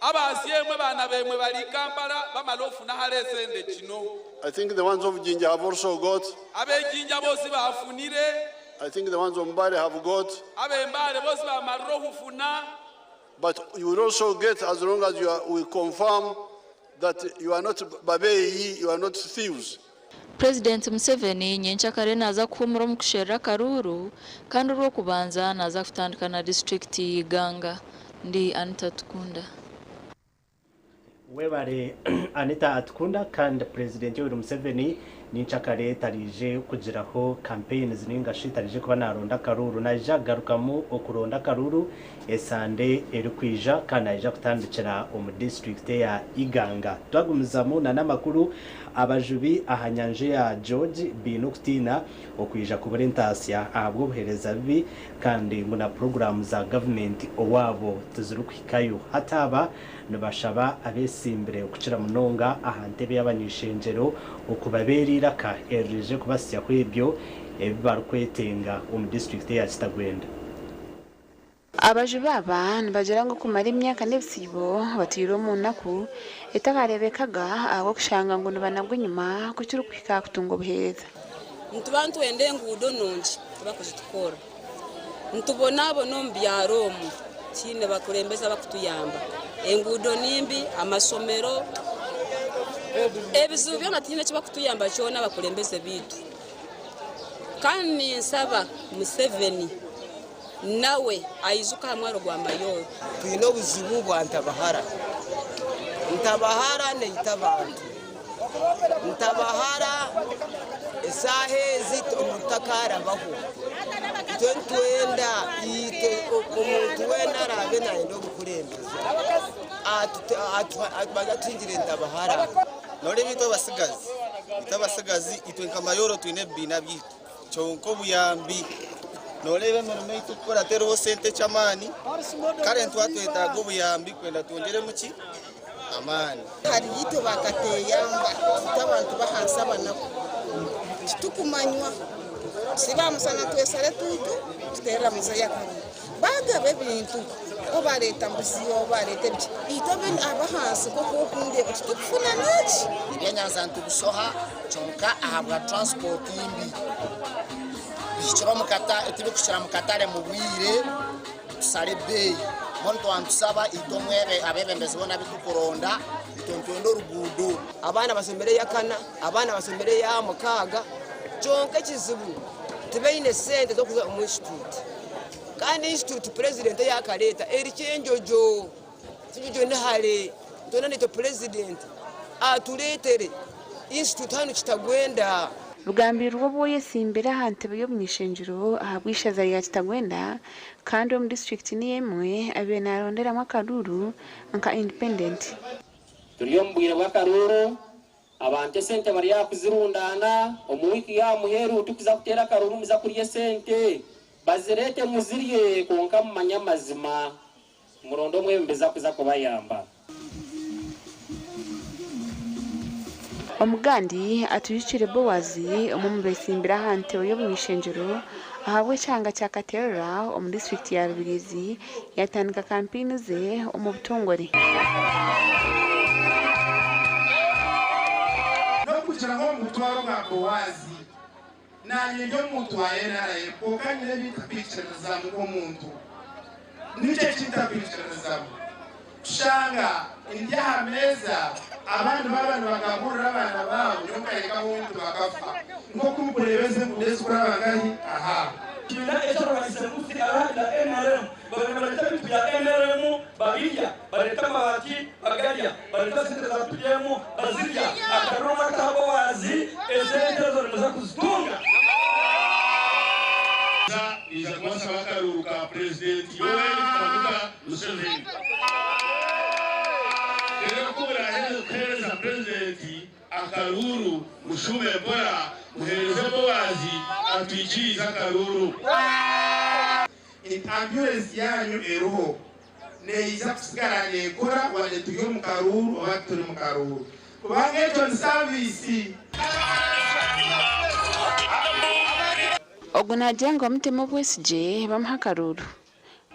Abasiemwe baana bemwe bali Kampala bamala ofuna hale esente kino. I think the ones of Jinja have also got. Ab'ejinja bosi bafunire. I think the ones of Mbale have got. Ab'embale bosi bamalire okufuna. But you will also get as long as you are, we confirm that you are not babeyi, you are not thieves. President Museveni nyenkyakare naza kuhumura omu kusherera akaruuru kandi orw'okubanza naza kutandika na disitulikiti Iganga. Ndi Anita Tukunda. Webare Anita Atukunda. Kandi President Yoweri Museveni ninchakare tarije kugiraho campaigns ninga shi tarije kuba naronda akaruru naija garukamu okuronda akaruru esande eri kwija kandi naija kutandikira omu district ya Iganga. Twagumizamu na n'amakuru abajubi aha nyanja ya George biine okutiina okwija kubura entasya ahabw'obuheereza bibi kandi ngu na poroguramu za gavumenti owaabo tizirikuhikayo. Hataaba nibashaba abesimbire okukira munonga aha ntebe y'abanyishengyero okubabeera iraka erije kubasya kwebyo ebi barikwetenga omu disitulikiti ya Kitagwenda. Abaju baba nibagira ngu kumara emyaka n'ebisiibo batiire omu nnaku etakareebekaga ahabw'okushanga ngu nibanagwa enyima kukirikuhika kutunga obuheereza. Nituba nitwenda enguudo nungi tibakuzitukora. Nitubonabona omu byaro omu tiine bakulembeze abakutuyamba. Enguudo nimbi, amasomero, ebizibu byona tiine ekibakutuyamba kyona abakulembeze biitu. Kandi ninsaba Museveni nawe aizuka aha mwaro gwa Mayoro. Twine obuzibu bwa Ntabahara. Ntabahara neita abantu. Ntabahara esaaha ezi omuntu takarabaho. Itwe nitwenda itwe omuntu weena araabe nayenda obukulembeze atuhingire Ntabahara. Noreba itwe abasigazi, itwe abasigazi itwe nka Mayoro twine ebibiina byaitu kyonka obuyambi noreba emirimo ei tukukora teriho sente ky'amaani kare ntitwatwetaaga obuyambi kwenda twongyeremu ki amaani. Hari itwe bakateyamba itwe abantu bahansi abanaku titukumanywa sibamusana twesare tutu tuterera muzeeyi akaruru bagaba ebintu obareeta mbuzi obareeta ebiki itwe abahansi nk'oku titukufuna n'eki. Ebyenyanza nitubisoha kyonka ahabwa transport mbi bihikire omu katare tibikuhikira mu katare mu bwire tusare ebeeyi mbwenu twantusaba itwe abebembezi boona abitukuronda itwe nitwenda oruguudo. Abaana basomere eyakana, abaana basomere eya mukaaga kyonka ekizibu tibaine sente z'okuza omu institute. Kandi institute president eyakareeta eri Kyenjojo, Kyenjojo ni hare, twena nitwe president atureetere institute hanu Kitagwenda. Rugambirwa obwoyesimbire aha ntebe y'omunyishengyero ahabw'ishaza rya Kitagwenda kandi omu disitulikiti niyo emwe abaire naronderamu akaruuru nka independent. Turi omu bwire bw'akaruuru Abantu esente bari aha kuzirundaana, omu wiiki y'aha muheru tikuza kuteera akaruru muza kurya esente. Bazireete muzirye kwonka mumanye amazima. Muronde omwebembezi akuza kubayamba. Omugandi atwijukire Boazi omwe omu betsimbire aha ntebe y'obuny'ishengyero ahabw'ekyanga kya Katerera omu disiturikiti ya Rubirizi yatandika kampeyini ze omu butongore. N'okugira ngu omu mutwaro gwa Boazi, naanye ndi omuntu wa NRM kwonka nyine ebi ntakwikiririzamu nk'omuntu. Niki eki ntakwikiririzamu? Kushanga ndi aha meeza abandi baaba nibagaburira abaana baabo nyowe nkahika ahu ndi bakafa. Nk'oku mukureeba ezi enguudo ezikuraba nkahi? Aha. Kibiina eky'abarwanisa enguzi abahagira NRM babaire nibareeta ebintu bya NRM babirya, bareeta amabaati bagarya, bareeta sente za PDM bazirya, akaruru n'akaha Boazi esente ezo nimuza kuzitunga. Niija kubasaba akaruuru ka Purezidenti Yoweri Kaguta Museveni. Reero ku muraaheze kuheereza Purezidenti akaruuru, mushuume mpora muheereze Boazi atwikirize akaruuru. Ambyurensi yaanyu eriho neija kusigara neekora wadde turi omu karuuru oba tituri mu karuuru kubanga ekyo ni saaviisi. Ogu naagira ngu bamutemu obwesigye bamuhe akaruuru.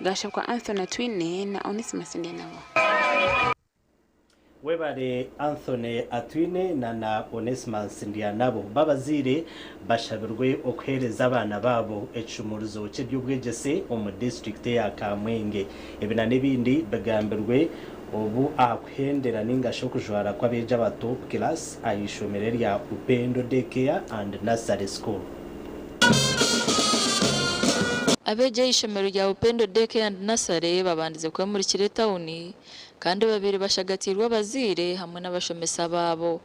Gashakwa Anthony Atwine na Onesimus Ndyanabo. Webare Anthony Atwine na na Onesmus Ndyanabo b'abazaire bashabirwe okuheereza abaana baabo ekishumuurizo ky'eby'obwegyese omu disiturikiti eya Kamwenge. Ebi na n'ebindi bigambirwe obu aha kuhendera ninga shi okujwara kw'abeegi aba top class aha ishomero erya Upendo Day Care and Nursery School. Abeegi aha ishomero rya Upendo Day Care and Nursery babandize kwemurikira etawuni kandi babaire bashagatiirwe abazaire hamwe n'abashomesa baabo.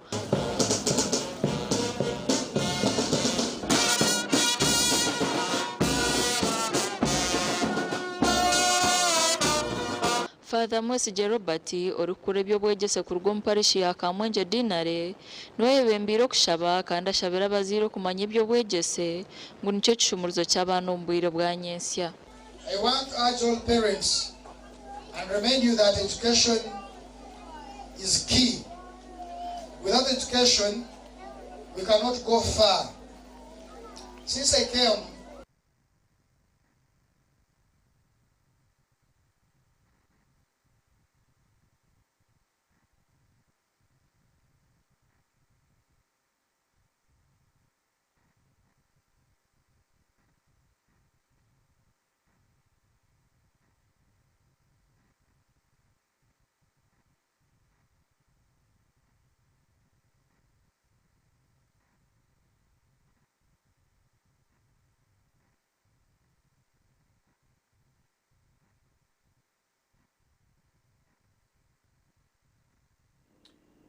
Father Mwesigye Robert, orikukura eby'obwegyese kuruga omu parishi ya Kamwengye Deanery, niwe ayebembeire okushaba kandi ashabire abazaire okumanya eby'obwegyese ngu nikyo kishumurizo ky'abaana omu bwire bwa nyentsya. I want to urge all parents and remind you that education is key. Without education, we cannot go far. Since I came,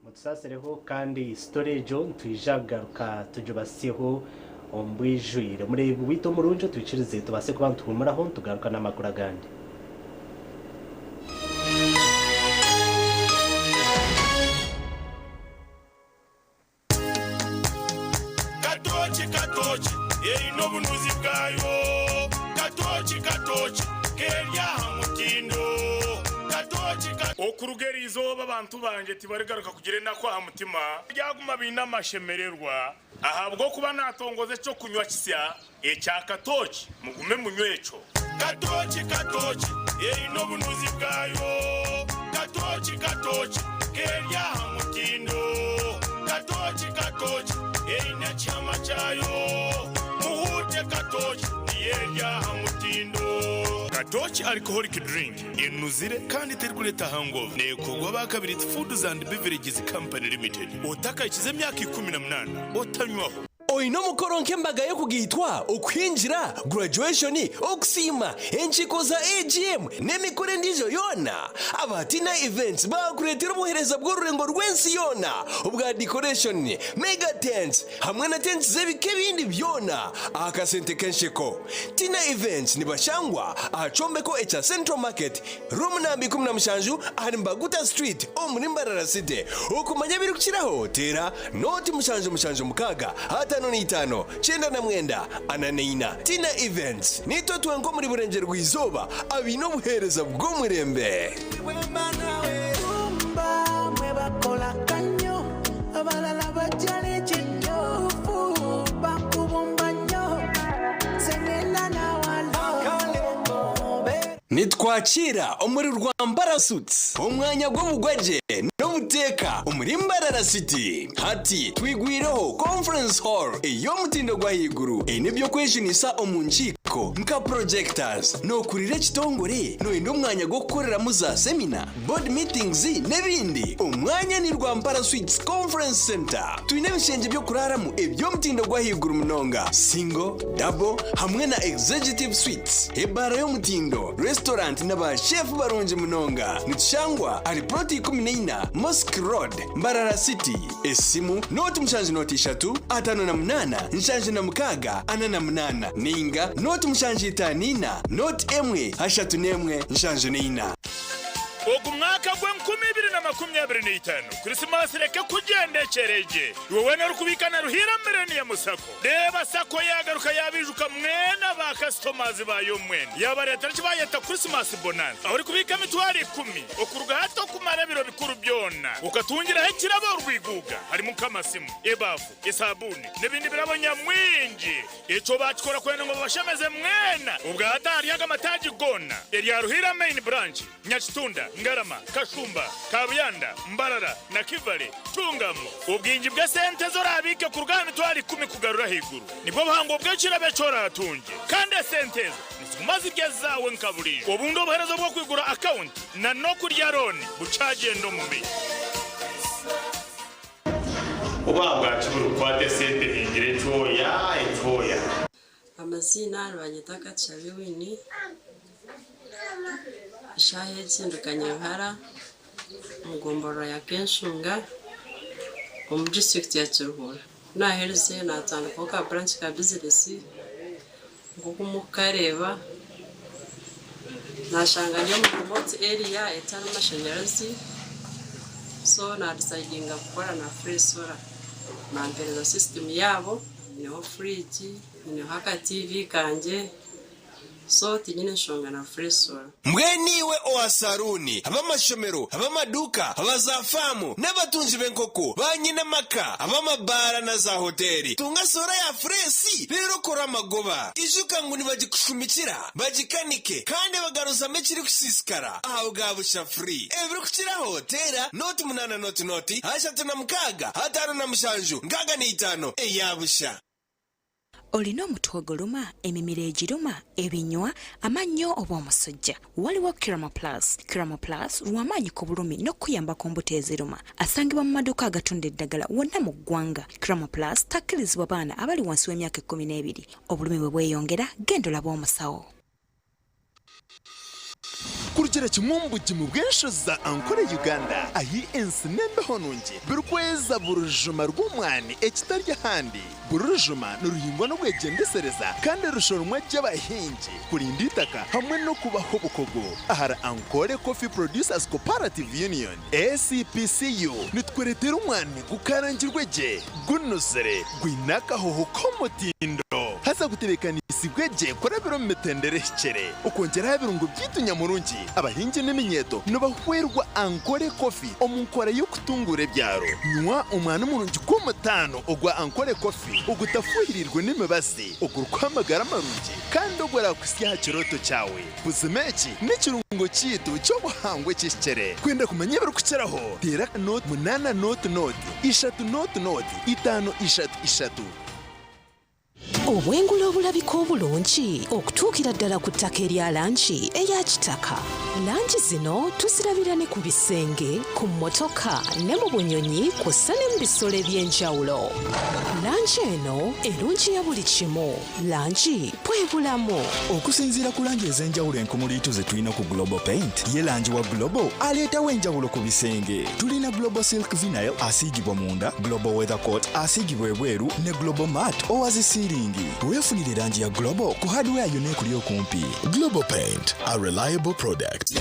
Mutusaasireho kandi story egyo nitwija kugaruka tugibasyeho omu bwijwire. Mureebi waitu omurungi otwikirize tubaase kuba nituhuumuraho nitugaruka n'amakuru agandi. Katooki katooki eine obunuzi bwayo Katooki katooki keri aha mutindo Katooki ka. Okuruga eri izooba abantu bangye tibarigaruka kugira enaku aha mutima, baryaguma baine amashemererwa, ahabw'okuba naatongoza eky'okunywa kisya ekya katooki, mugume munywe ekyo. Katooki katooki eine obunuzi bwayo Katooki katooki keri aha mutindo Katooki katooki eine ekihama kyayo Muhuute katooki niyo eri aha mutindo. Katooki Alcoholic Drink enuzire kandi terikureeta hangover neekorwa aba Kabiriiti Foods and Beverages Company Limited. Otakahikize emyaka 18 otanywaho. Oine omukoro nk'embaga y'okugaitwa, okuhingira, graduation, okusiima, enkiiko za AGM n'emikoro endiijo yoona? Aba Tina Events baakureetera obuheereza bw'orurengo rw'ensi yoona obwa decoration, mega tents hamwe na tents z'ebika ebindi byona aha kasente k'ensheko. Tina Events nibashangwa aha kyombeko ekya Central Market, Room namba 17 ahari Mbaguta Street omuri Mbarara City. Okumanya ebirikukiraho teera nooti 776 55 99 44. Tina Events, Niitwe twenka omuri Burengyerwa-izooba abaine obuheereza bw'omurembe. Nitwakiira omuri Rwampara Suites, omwanya gw'obugwagye n'obuteeka omuri Mbarara City. Hati twigwireho Conference Hall ey'omutindo gw'ahaiguru eine eby'okwejunisa omu nkiiko nka projectors. Nookurira ekitongore? Nooyenda omwanya gw'okukoreramu za semina, board meetings n'ebindi? Omwanya ni Rwampara Suites Conference Centre. Twine ebishengye by'okuraaramu eby'omutindo gw'ahaiguru munonga, single, double hamwe na executive suites, ebaara y'omutindo, restaurant na ba chef barungi munonga. Nitushangwa ahari plot 14 Mosque Road, Mbarara City. Esimu, nooti mushanju nooti ishatu, 58, 76, 48 ninga nooti mushanju itaano ina, nooti emwe, ashatu n'emwe, 74. Ogu mwaka gw'enkumi ibiri na makumi abiri n'eitaano, Krisimaasi reke kugyenda ekyeregye. Iwe weena orikubiika na Ruhiira Millennium Sacco, reeba Sacco yaagaruka yaabiijuka mwena ba kasitomazi baayo mwena. Yaabareetera eki baayeta Krisimaasi Bonanza, ahu orikubiika emitwaro ikumi okuruga hati okumara ebiro bikuru byona, okatungiraho ekirabo orwiguuga harimu nk'amasimu, ebaafu, esaabuuni n'ebindi birabo nyamwingi. Ekyo baakikora kwenda ngu babashemeze mwena. Obwa hati ahari aga mataagi goona, erya Ruhiira Main Branch, Nyakitunda, Ngarama, Kashumba, Kabuyanda, Mbarara na Kivale, Tungamu. Obwingi bw'esente ezi oraabiike kuruga aha mitwaro ikumi kugarura ahaiguru nibwo buhango bw'ekirabo eki oraatungye. Kandi esente ezo niziguma ziri ezaawe nka buriijo. Obundi obuheereza obw'okwigura akawunti na n'okurya looni bukyagyenda omu maisho. Oba ahabwaki buri kukwata esente ningira ekyoya ekyoya. Amaziina nibanyeta Katushabe Winnie, eshaaha egi ndi Kanyabuhara omu gomborora ya Kenshunga omu disiturikiti ya Kiruhura. Ku naaherize naatandikaho ka branch ka bizinesi nk'oku murikukareeba, naashanga ndi omu remote area etarimu mashanyarazi so naadisayidinga kukora na free solar bampereza system yaabo. Nyineho fridge, nyineho aka TV kangye, so tinyine nshonga na free solar. Mbwenu iwe owa saruuni, ab'amashomero, ab'amaduuka, aba za faamu, n'abatungi b'enkoko, ba nyina maka, ab'amabaara na za hoteeri, tunga soora ya fureesi reero okore amagoba. Ijuka ngu nibagikushumikira, bagikanike, kandi bagaruzamu ekirikusiisikara aha bwa busha free. Ebirikukiraho, teera nooti munaana nooti nooti, ashatu na mukaaga, ataano na mushanju, nkaaga na itaano, eya busha. Olina omutwe oguluma, emimiro egiruma, ebinywa, amannyo oba omusujja? Waliwo Kiramo Plus. Kiramo Plus lw'amaanyi ku bulumi n'okukuyamba ku mbuto eziruma. Asangibwa mu maduuka agatunda eddagala wonna mu ggwanga. Kiramo Plus takkirizibwa baana abali wansi w'emyaka ekkumi n'ebiri. Obulumi bwe bweyongera, genda olabe omusawo. Kurugira kimwe omu bugimu bw'enshozi za Ankole Uganda, ahi ensi n'embeho nungi birikweza buri rujuma rw'omwani ekitari ahandi. Buri rujuma niruhingwa n'obwegyendesereza kandi rushoromwa gye abahingi kurinda eitaka hamwe n'okubaha obukugu. Ahari Ankole Coffee Producers Cooperative Union, ACPCU, nitukureetera omwani gukarangirwe gye, gunuzire, gwine akahoho k'omutindo haza gutebeekanisiibwe gye kurabira omu mitendera ehikire. Okwongyera aha birungo byaitu nyamurungi, abahingi n'eminyeeto nibahwerwa Ankole Coffee omu nkora y'okutunguura ebyaro. Nywa omwani murungi gw'omutaano ogwa Ankole Coffee ogutafuhiriirwe n'emibazi, ogurikuha amagara marungi kandi oguraakuhitsya aha kirooto kyawe. Buzima eki n'ekirungo kyaitu ky'obuhangwa ekihikire. Kwenda kumanya ebirikukiraho, teera nooti munaana nooti nooti, ishatu nooti nooti, itaano ishatu ishatu. Obwengula obulabika obulungi okutuukira ddala ku ttaka erya langi eya kitaka. Langi zino tuzirabira ne ku bisenge, ku mmotoka ne mu bunyonyi kw'ossa ne mu bisolo eby'enjawulo. Langi eno erungiya buli kimu. Langi bwe bulamu. Okusinziira ku langi ez'enjawulo enkumuliitu ze tulina ku Global Paint, ye langi wa Global aleetawo enjawulo ku bisenge. Tulina Global Silk Vinyl asiigibwa munda, Global Weather Coat asiigibwa ebweru ne Global Matte owa zi siiringi. Weefunire langi ya Global ku hardware yonna ekuli okumpi. Global Paint, a reliable product.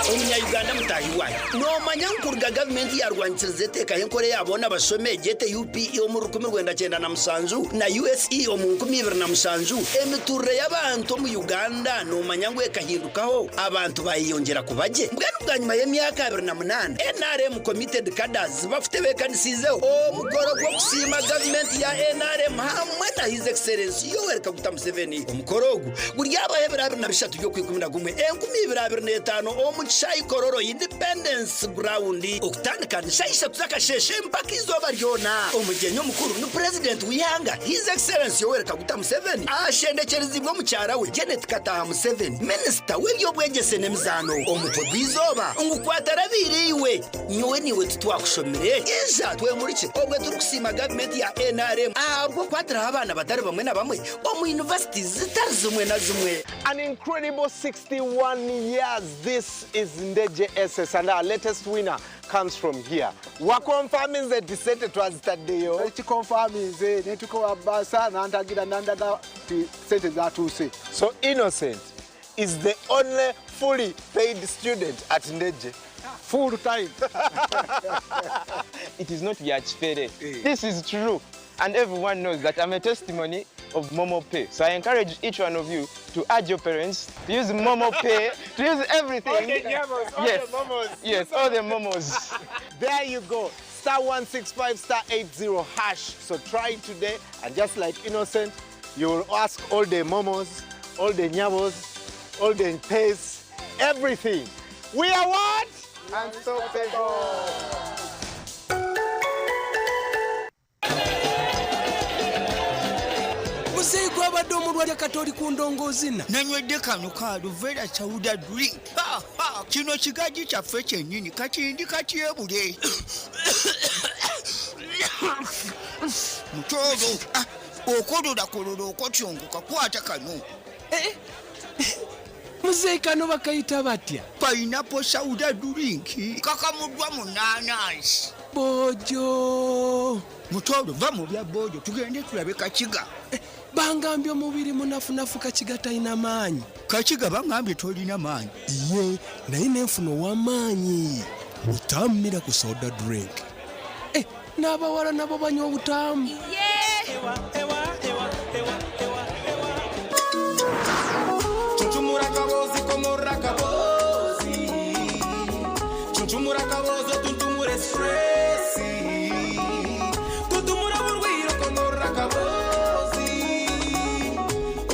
Omunya-Uganda mutaahi waanyu, noomanya ngu kuruga gavumenti yaarwanyisiriza eteekaho enkora eya boona bashome egyete UPE omu 1997 na USE omu 2007, emituurire y'abantu omu Uganda noomanya ngu ekahindukaho abantu baayeyongyera kuba gye? Mbwenu bwanyima y'emyaka 28 nrm Committed Cadres bakutebeekanisiizeho omukoro gw'okusiima gavumenti ya nrm hamwe na His Excellency Yoweri Kaguta Museveni. Omukoro ogu guryabaho ebiro 23 by'Okwikumi-na-gumwe, 2025 omu kishaayi Kololo Independence Ground okutandika ni shaaha ishatu z'akasheeshe mpaka eizooba ryona. Omugyenyi omukuru ni Purezidenti w'eihanga His Excellency Yoweri Kaguta Museveni ashendekyeriziibwe omukyara we Janet Kataaha Museveni, Minisita w'eby'obwegyese n'emizaano. Omutwe gw'eizooba ngu Kwatarabiire iwe! Nyowe naiwe titwakushomire? Ija twemurikye obwe turikusiima gavumenti ya nrm ahabw'okukwatiraho abaana batari bamwe na bamwe omu yunivasiti zitari zimwe na zimwe. An incredible 61 years this is Ndejje SS and our latest winner comes from here. Wakonfaminze nti sente twazitaddeyo? Ekikonfaminze netuka wa basa nantagira nandaga nti sente zatuuse. So Innocent is the only fully paid student at Ndejje. Full time. It is not bya kifere. This is true. And everyone knows that I'm a testimony of Momo Pay. So I encourage each one of you to add your parents, to use Momo Pay, to use everything. All the nyamos, all yes. the momos. Yes, all the momos. There you go. Star 165 star 80 hash. So try it today. And just like Innocent, you will ask all the momos, all the nyabos, all the pays, everything. We are what? Unstoppable. Muzeeyi gwabadde omulwadde kati oli ku ndongoozina. Nanywedde kano ka Aluvera Sauda drink. Ha, ha, kino kigaji kyaffe kyennyini kati ndi katyebule. Mutooro, ah, okololakololo okotyongoka kwata kano. Eh, eh, muzeeyi kano bakayita batya? Pineapple Sauda drink kakamuddwa mu naanansi. Bojo. Mutooro va mu bya bojo tugende tulabe Kakiga. Eh, bangambye omubiri munafunafu Kakiga talina maanyi. Kakiga bangambye tolina maanyi. Iye naye nenfuna ow'amaanyi. Butammira ku soda drink. Eh, n'abawala nabo banywa obutaamu. Chuchumura kabozi komora kabozi Chuchumura kabozi tuntumure stressi Tutumura burwiro komora kabozi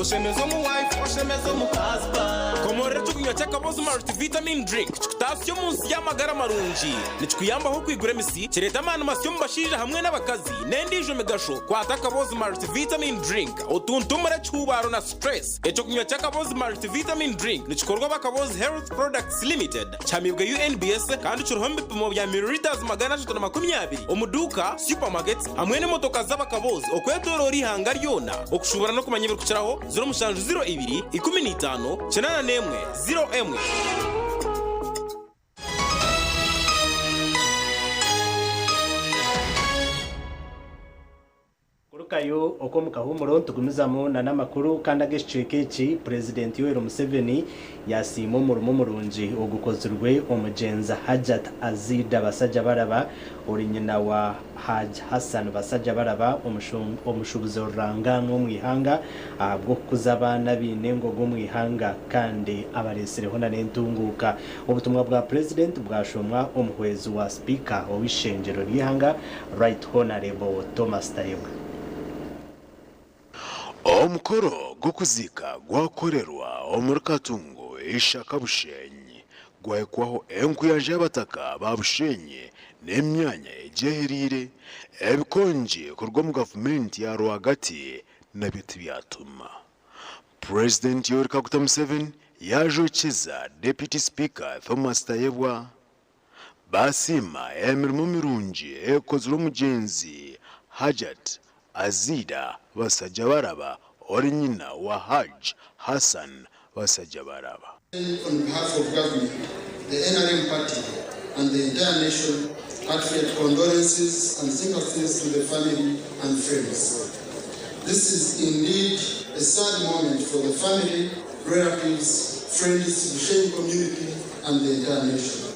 Oshemeza omu wife oshemeza omu husband Komorera ekyokunywa ky'akabozi multivitamin drink kikutaasya omu nsi y'amagara marungi. Nikikuyambaho okwigura emisi, kireeta amaani masya omu bashaija hamwe n'abakazi n'endiijo migasho. Kwata akabozi multivitamin drink otuntumure ekihuubaaro na stress. Ekyokunywa ky'akabozi multivitamin drink nikikorwa aba Kabozi Health Products Limited, kihamiibwe UNBS kandi kiriho omu bipimo bya millilitres 320 omu duuka, supermarkets hamwe n'emotoka z'abakabozi okwetoroora eihanga ryona. Okushuubura n'okumanya ebirikukiraho, 0702 15 81 01. Kurukayo okwo omu kahuumuro nitugumizamu na n'amakuru kandi ag'ekicweka eki Purezidenti Yoweri Museveni yasiima omurimo murungi ogukozirwe omugyenzi Hajjat Azida Basajjabalaba ori nyina wa Hajj Hassan Basajjabalaba omushuubuzi rurangaanwa omu ihanga ahabw'okukuza abaana abaine engogo omu ihanga kandi abaretsireho na n'entunguuka. Obutumwa bwa Purezidenti bwashomwa omuhwezi wa Sipiika ow'eishengyero ry'eihanga Right Honarebo Thomas Tayebwa. Omukoro gw'okuziika gwakorerwa omuri Katungu, Ishaka Bushenyi. gwahikwaho enkuyanja y'abataka ba Bushenyi n'emyanya egyeheriire, ebikongi kuruga omu gavumenti ya rwagati nabyo tibyatuma. Purezidenti Yoweri Kaguta Museveni yaajokyeza Deputy Speaker Thomas Tayebwa baasiima emirimo mirungi ekozirwe omugyenzi Hajat Azida Basajjabaraba ori nyina wa Hajj Hassan Basajjabaraba. On behalf of government, the NRM party and the entire nation, heartfelt condolences and sympathies to the family and friends. This is indeed a sad moment for the family, relatives, friends, the Bushenyi community and the entire nation.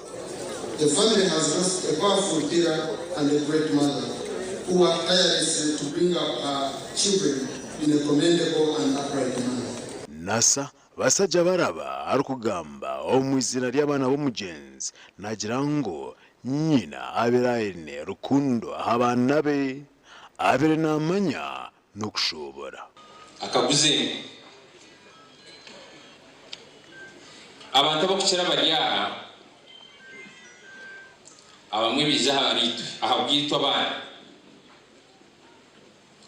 The family has lost a powerful pillar and a great mother who worked tirelessly to bring up her children in a commendable and upright manner. Nasa Basajjabaraba arikugamba omu eiziina ry'abaana b'omugyenzi naagira ngu nyina abaire aine rukundo aha baana be, abaire naamanya n'okushuubura. Akaguza enku. Abantu abakukira bari aha, abamwe baija ahariitwe ahabwaitu abaana.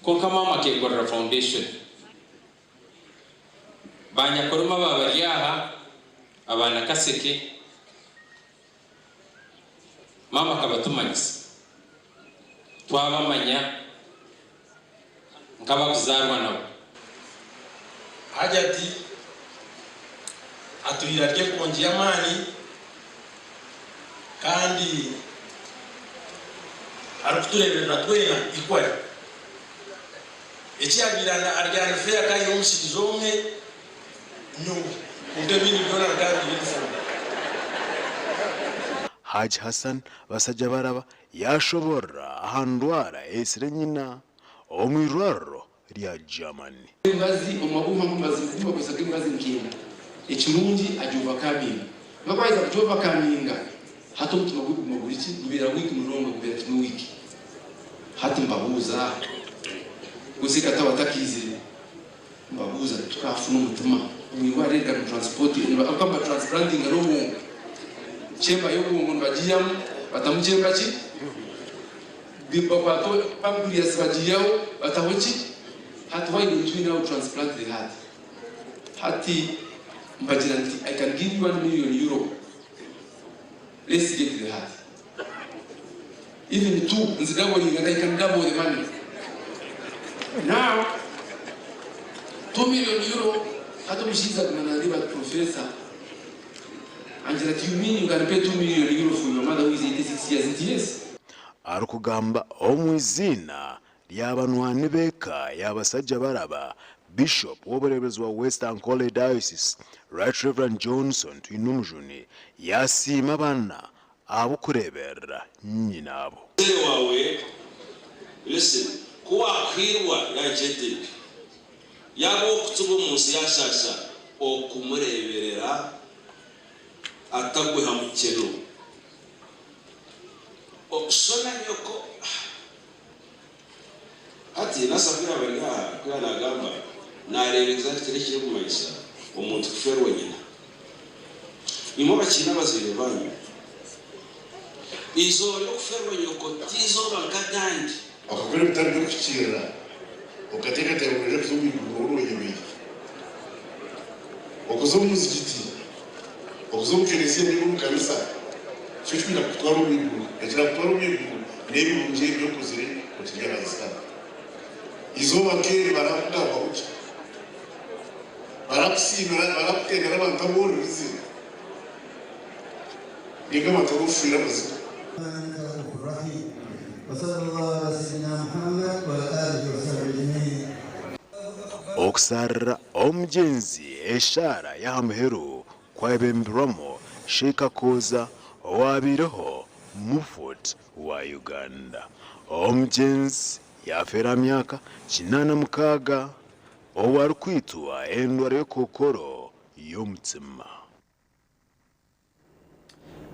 Kwonka maama akeekorera foundation. Banyakoroma aba bari aha, aba Nakaseke, maama akabatumanyisa. Twabamanya nk'abakuzaarwa nabo. Hajati atwire ari enkongi y'amaani kandi arikutureeberera twena equally. Eki yaabaire ari unfair ka aine omushaija omwe nyowe kwonka ebindi byona bikaba biri ebifumbi. Hajj Hassan Basajjabaraba yaashoboorora aha ndwara eitsire nyina omu irwariro rya Germany. Emibazi omu magufa nk'omubazi gubakozesa nk'emibazi nkenda. Ekirungi agyovakaming. Kwonka ku aheza kugyovakaminga, hati omutima gwe guguma guri ki? Gubeera weak munonga, gubeera kimwe weak. Hati mbabuuza, Guzika ataba atakaizire, mbabuuza tukafuna omutima omu irwariro eri gari transporting, ahabw'okuba niba transplantinga n'obwongo. Chamber y'obwongo nibagiihamu batamu chamber ki? Bakwata pancreas bagiihaho bataho ki? Hati why don't we now transplant the heart? Hati mbagira nti I can give you €1 million, let's get the heart. Even two, nzidoublinga and I can double the money. Now, €2 million, hati omushaija aguma nareeba ati Professor, angira ati you mean you can pay €2 million for your mother who is 86 years? Nti yes. Arikugamba omu iziina rya banywani b'eka ya Basajjabaraba, Bishop w'obureeberezi wa West Ankole Diocese, Right Rev Johnson Twinomujuni yaasiima abaana ahabw'okureeberera nyinaabo. Omuzaire waawe listen ku waakuhiirwa yaagyetebya, yaaba ow'okutsuba omu nsi yaashaasha, okumureeberera atagwe ha mukyeno. Sho na nyoko Hati Nasa ku yaaba ari aha, ku yaaba naagamba, naareeba exactly ekirikumanyisa omuntu kufeerwa nyina. Imwe abakiine abazaire baanyu, eizooba ry'okufeerwa nyoko t'eizooba nk'agandi. Okakora ebitari by'okuhikiirira, okateekateeka ngu noija kuza omu iguru nooba oyemereire. Okuza omu muzigiti, okuza omu kereziya nainga omu kanisa tikyo kikwija kukutwara omu iguru. Ekirakutwara omu iguru n'ebirungi ebi okozire okiri ahansi hanu. Eizooba nk'eri barakugambaho ki? Barakusiimira, barakutendera abantu abu oririze? Nainga abantu abu ofiire amaziga? Okusaarira omugyenzi eshaara y'aha muheru kwebembirwamu Sheikh Kakooza owabaireho Mufut wa Uganda. Omugyenzi yafeera aha myaka 86 obu arikwitwa endwara y'ekookoro y'omutima.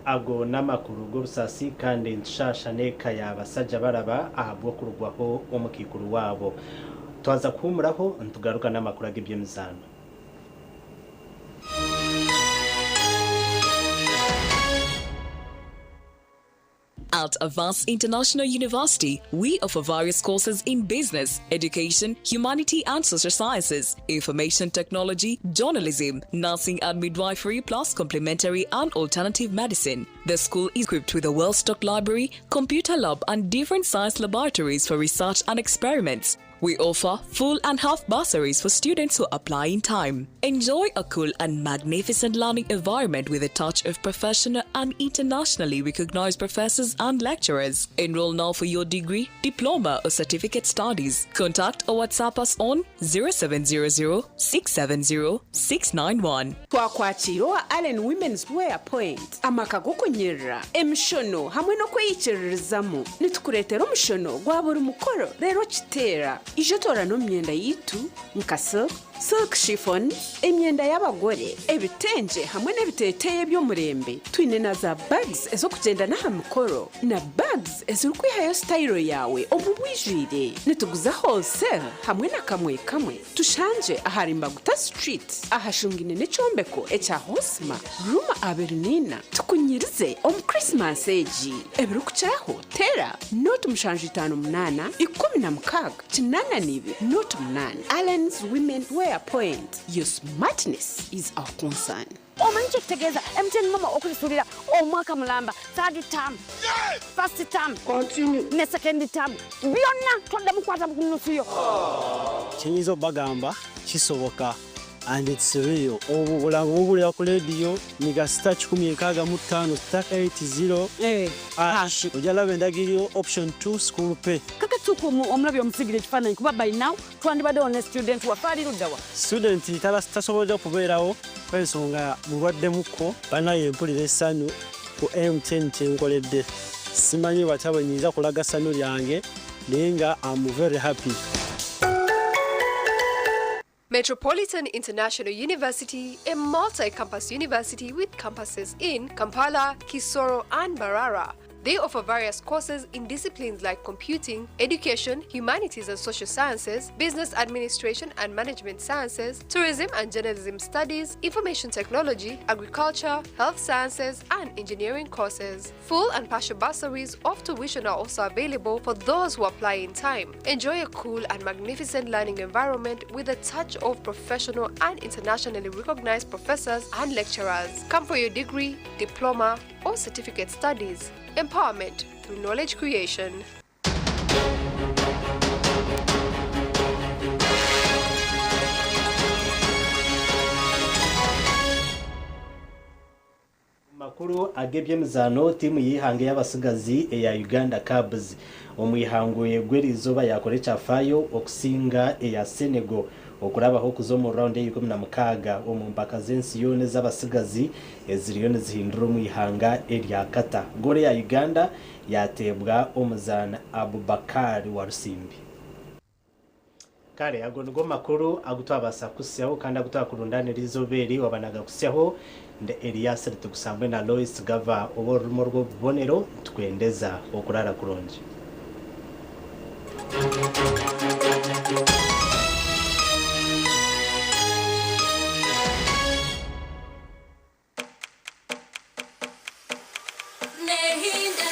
Ago n'amakuru g'obusaasi kandi nitushaasha n'eka ya Basajjabaraba ahabw'okurugwaho omukaikuru waabo. Twaza kuhuumuraho nitugaruka n'amakuru ag'eby'emizaano. At Avance International University, we offer various courses in business, education, humanity and social sciences, information technology, journalism, nursing and midwifery, plus complementary and alternative medicine. The school is equipped with a well stocked library, computer lab, and different science laboratories for research and experiments. We offer full and half bursaries for students who apply in time. Enjoy a cool and magnificent learning environment with a touch of professional and internationally recognized professors and lecturers. Enroll now for your degree, diploma, or certificate studies. Contact or WhatsApp us on 0700 670 691. Twakwakira owa Allen Women's Wear Point, amaka g'okunyerera emishono hamwe n'okweyikiririzamu. Nitukureetera omushono gwa buri mukoro reero kiteera ije toorana omu myenda yaitu nka silk, silk chiffon, emyenda y'abagore, ebitengye hamwe n'ebiteeteeyi eby'omurembe. Twine na za bags ez'okugyenda n'aha mikoro na bags ezirikwihayo sitayiro yaawe omu bwijwire. Nituguza wholesale hamwe na kamwe kamwe. Tushangye ahari Mbaguta Street ahashungine n'ekyombeko ekya Hosma, room 24. Tukunyirize omu Christmas egi. Ebirikukiraho teera 0758 16 82 08. Allen's Women Wear Point. Your smartness is our concern. Omanyi kyekitegeeza MTN MoMo okulisulira omwaka mulamba, third term, first term ne second term, byonna twaddamu kwata ku nusu yo. Kyenyinza okubagamba, kisoboka and it's real. Obwo obulango bubulira ku rediyo nyiga *165 *80# ojja laba endagiriro option 2 school pay. Kakatuuka omulabi omusigira ekifaananyi, kuba by now twandibaddewo ne student waffe. Ali luddawa? Student tasobodde kubeerawo kwensonga mulwaddemukko. Banaye, mpulira essanyu ku MTN kyenkoledde. Simanyi batya bwe nyinza kulaga ssanyu lyange, naye nga am very happy. Metropolitan International University, a multi campus university with campuses in Kampala, Kisoro, and Mbarara. They offer various courses in disciplines like computing, education, humanities and social sciences, business administration and management sciences, tourism and journalism studies, information technology, agriculture, health sciences, and engineering courses. Full and partial bursaries of tuition are also available for those who apply in time. Enjoy a cool and magnificent learning environment with a touch of professional and internationally recognized professors and lecturers. Come for your degree, diploma, or certificate studies. Empowerment through knowledge creation. Makuru ag'ebyemizaano, tiimu y'eihanga y'abasigazi eya Uganda Cubs omu ihangwe gw'erizooba yakora ekyafaayo okusinga eya Senegal okurabaho okuza omu round eya 16 omu mpaka z'ensi yoona ez'abasigazi eziriyo nizihindura omu ihanga erya Qatar. Goal ya Uganda yateebwa omuzaani Abubakari Warusimbi. Kale ago nigo makuru agutwabasa kusyaho kandi agutwakurundanira izooba eri. Wabanaga kusyaho nde Elias Ritukusambwe na Lois Gava oba orurumo rw'obubonero. Tukwendeza okurara kurungi. Nehinda.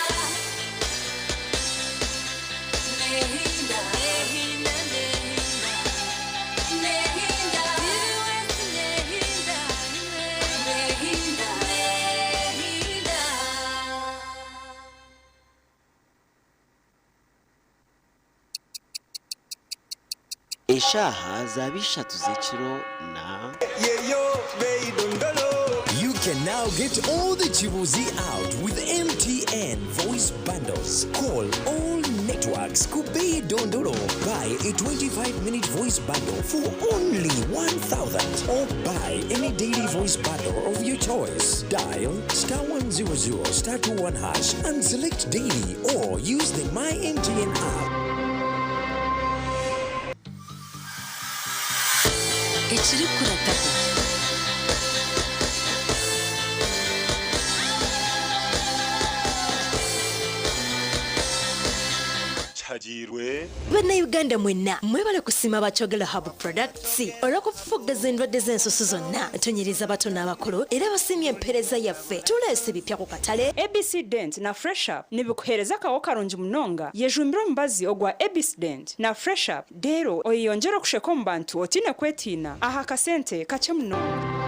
Nehinda. Nehinda. Nehinda. Nehinda. Nehinda. Nehinda. Eshaaha zaba 3 z'ekiro na You can now get all the Chibuzi out with MTN voice bundles. Call all networks. Kubei Dondolo. Buy a 25-minute voice bundle for only 1,000 or buy any daily voice bundle of your choice. Dial *100 *21# and select daily or use the My MTN app. Ekirikukurataho. Biragiirwe. Bannayuganda mwenna mwebale kusiima aba Kyogero Herbal Products olw'okufufuggaza endwadde z'ensusu zonna. Tunyiriza abato n'abakulu era basiimye empeereza yaffe. Tuleese ebipya ku katale. ABC Dent na Fresh Up nibikuheereza akaho karungi munonga. Yejumbire omubazi ogwa ABC Dent na Fresh Up reero oyeyongyere okusheka omu bantu otiine kwetiina aha kasente kakye munonga.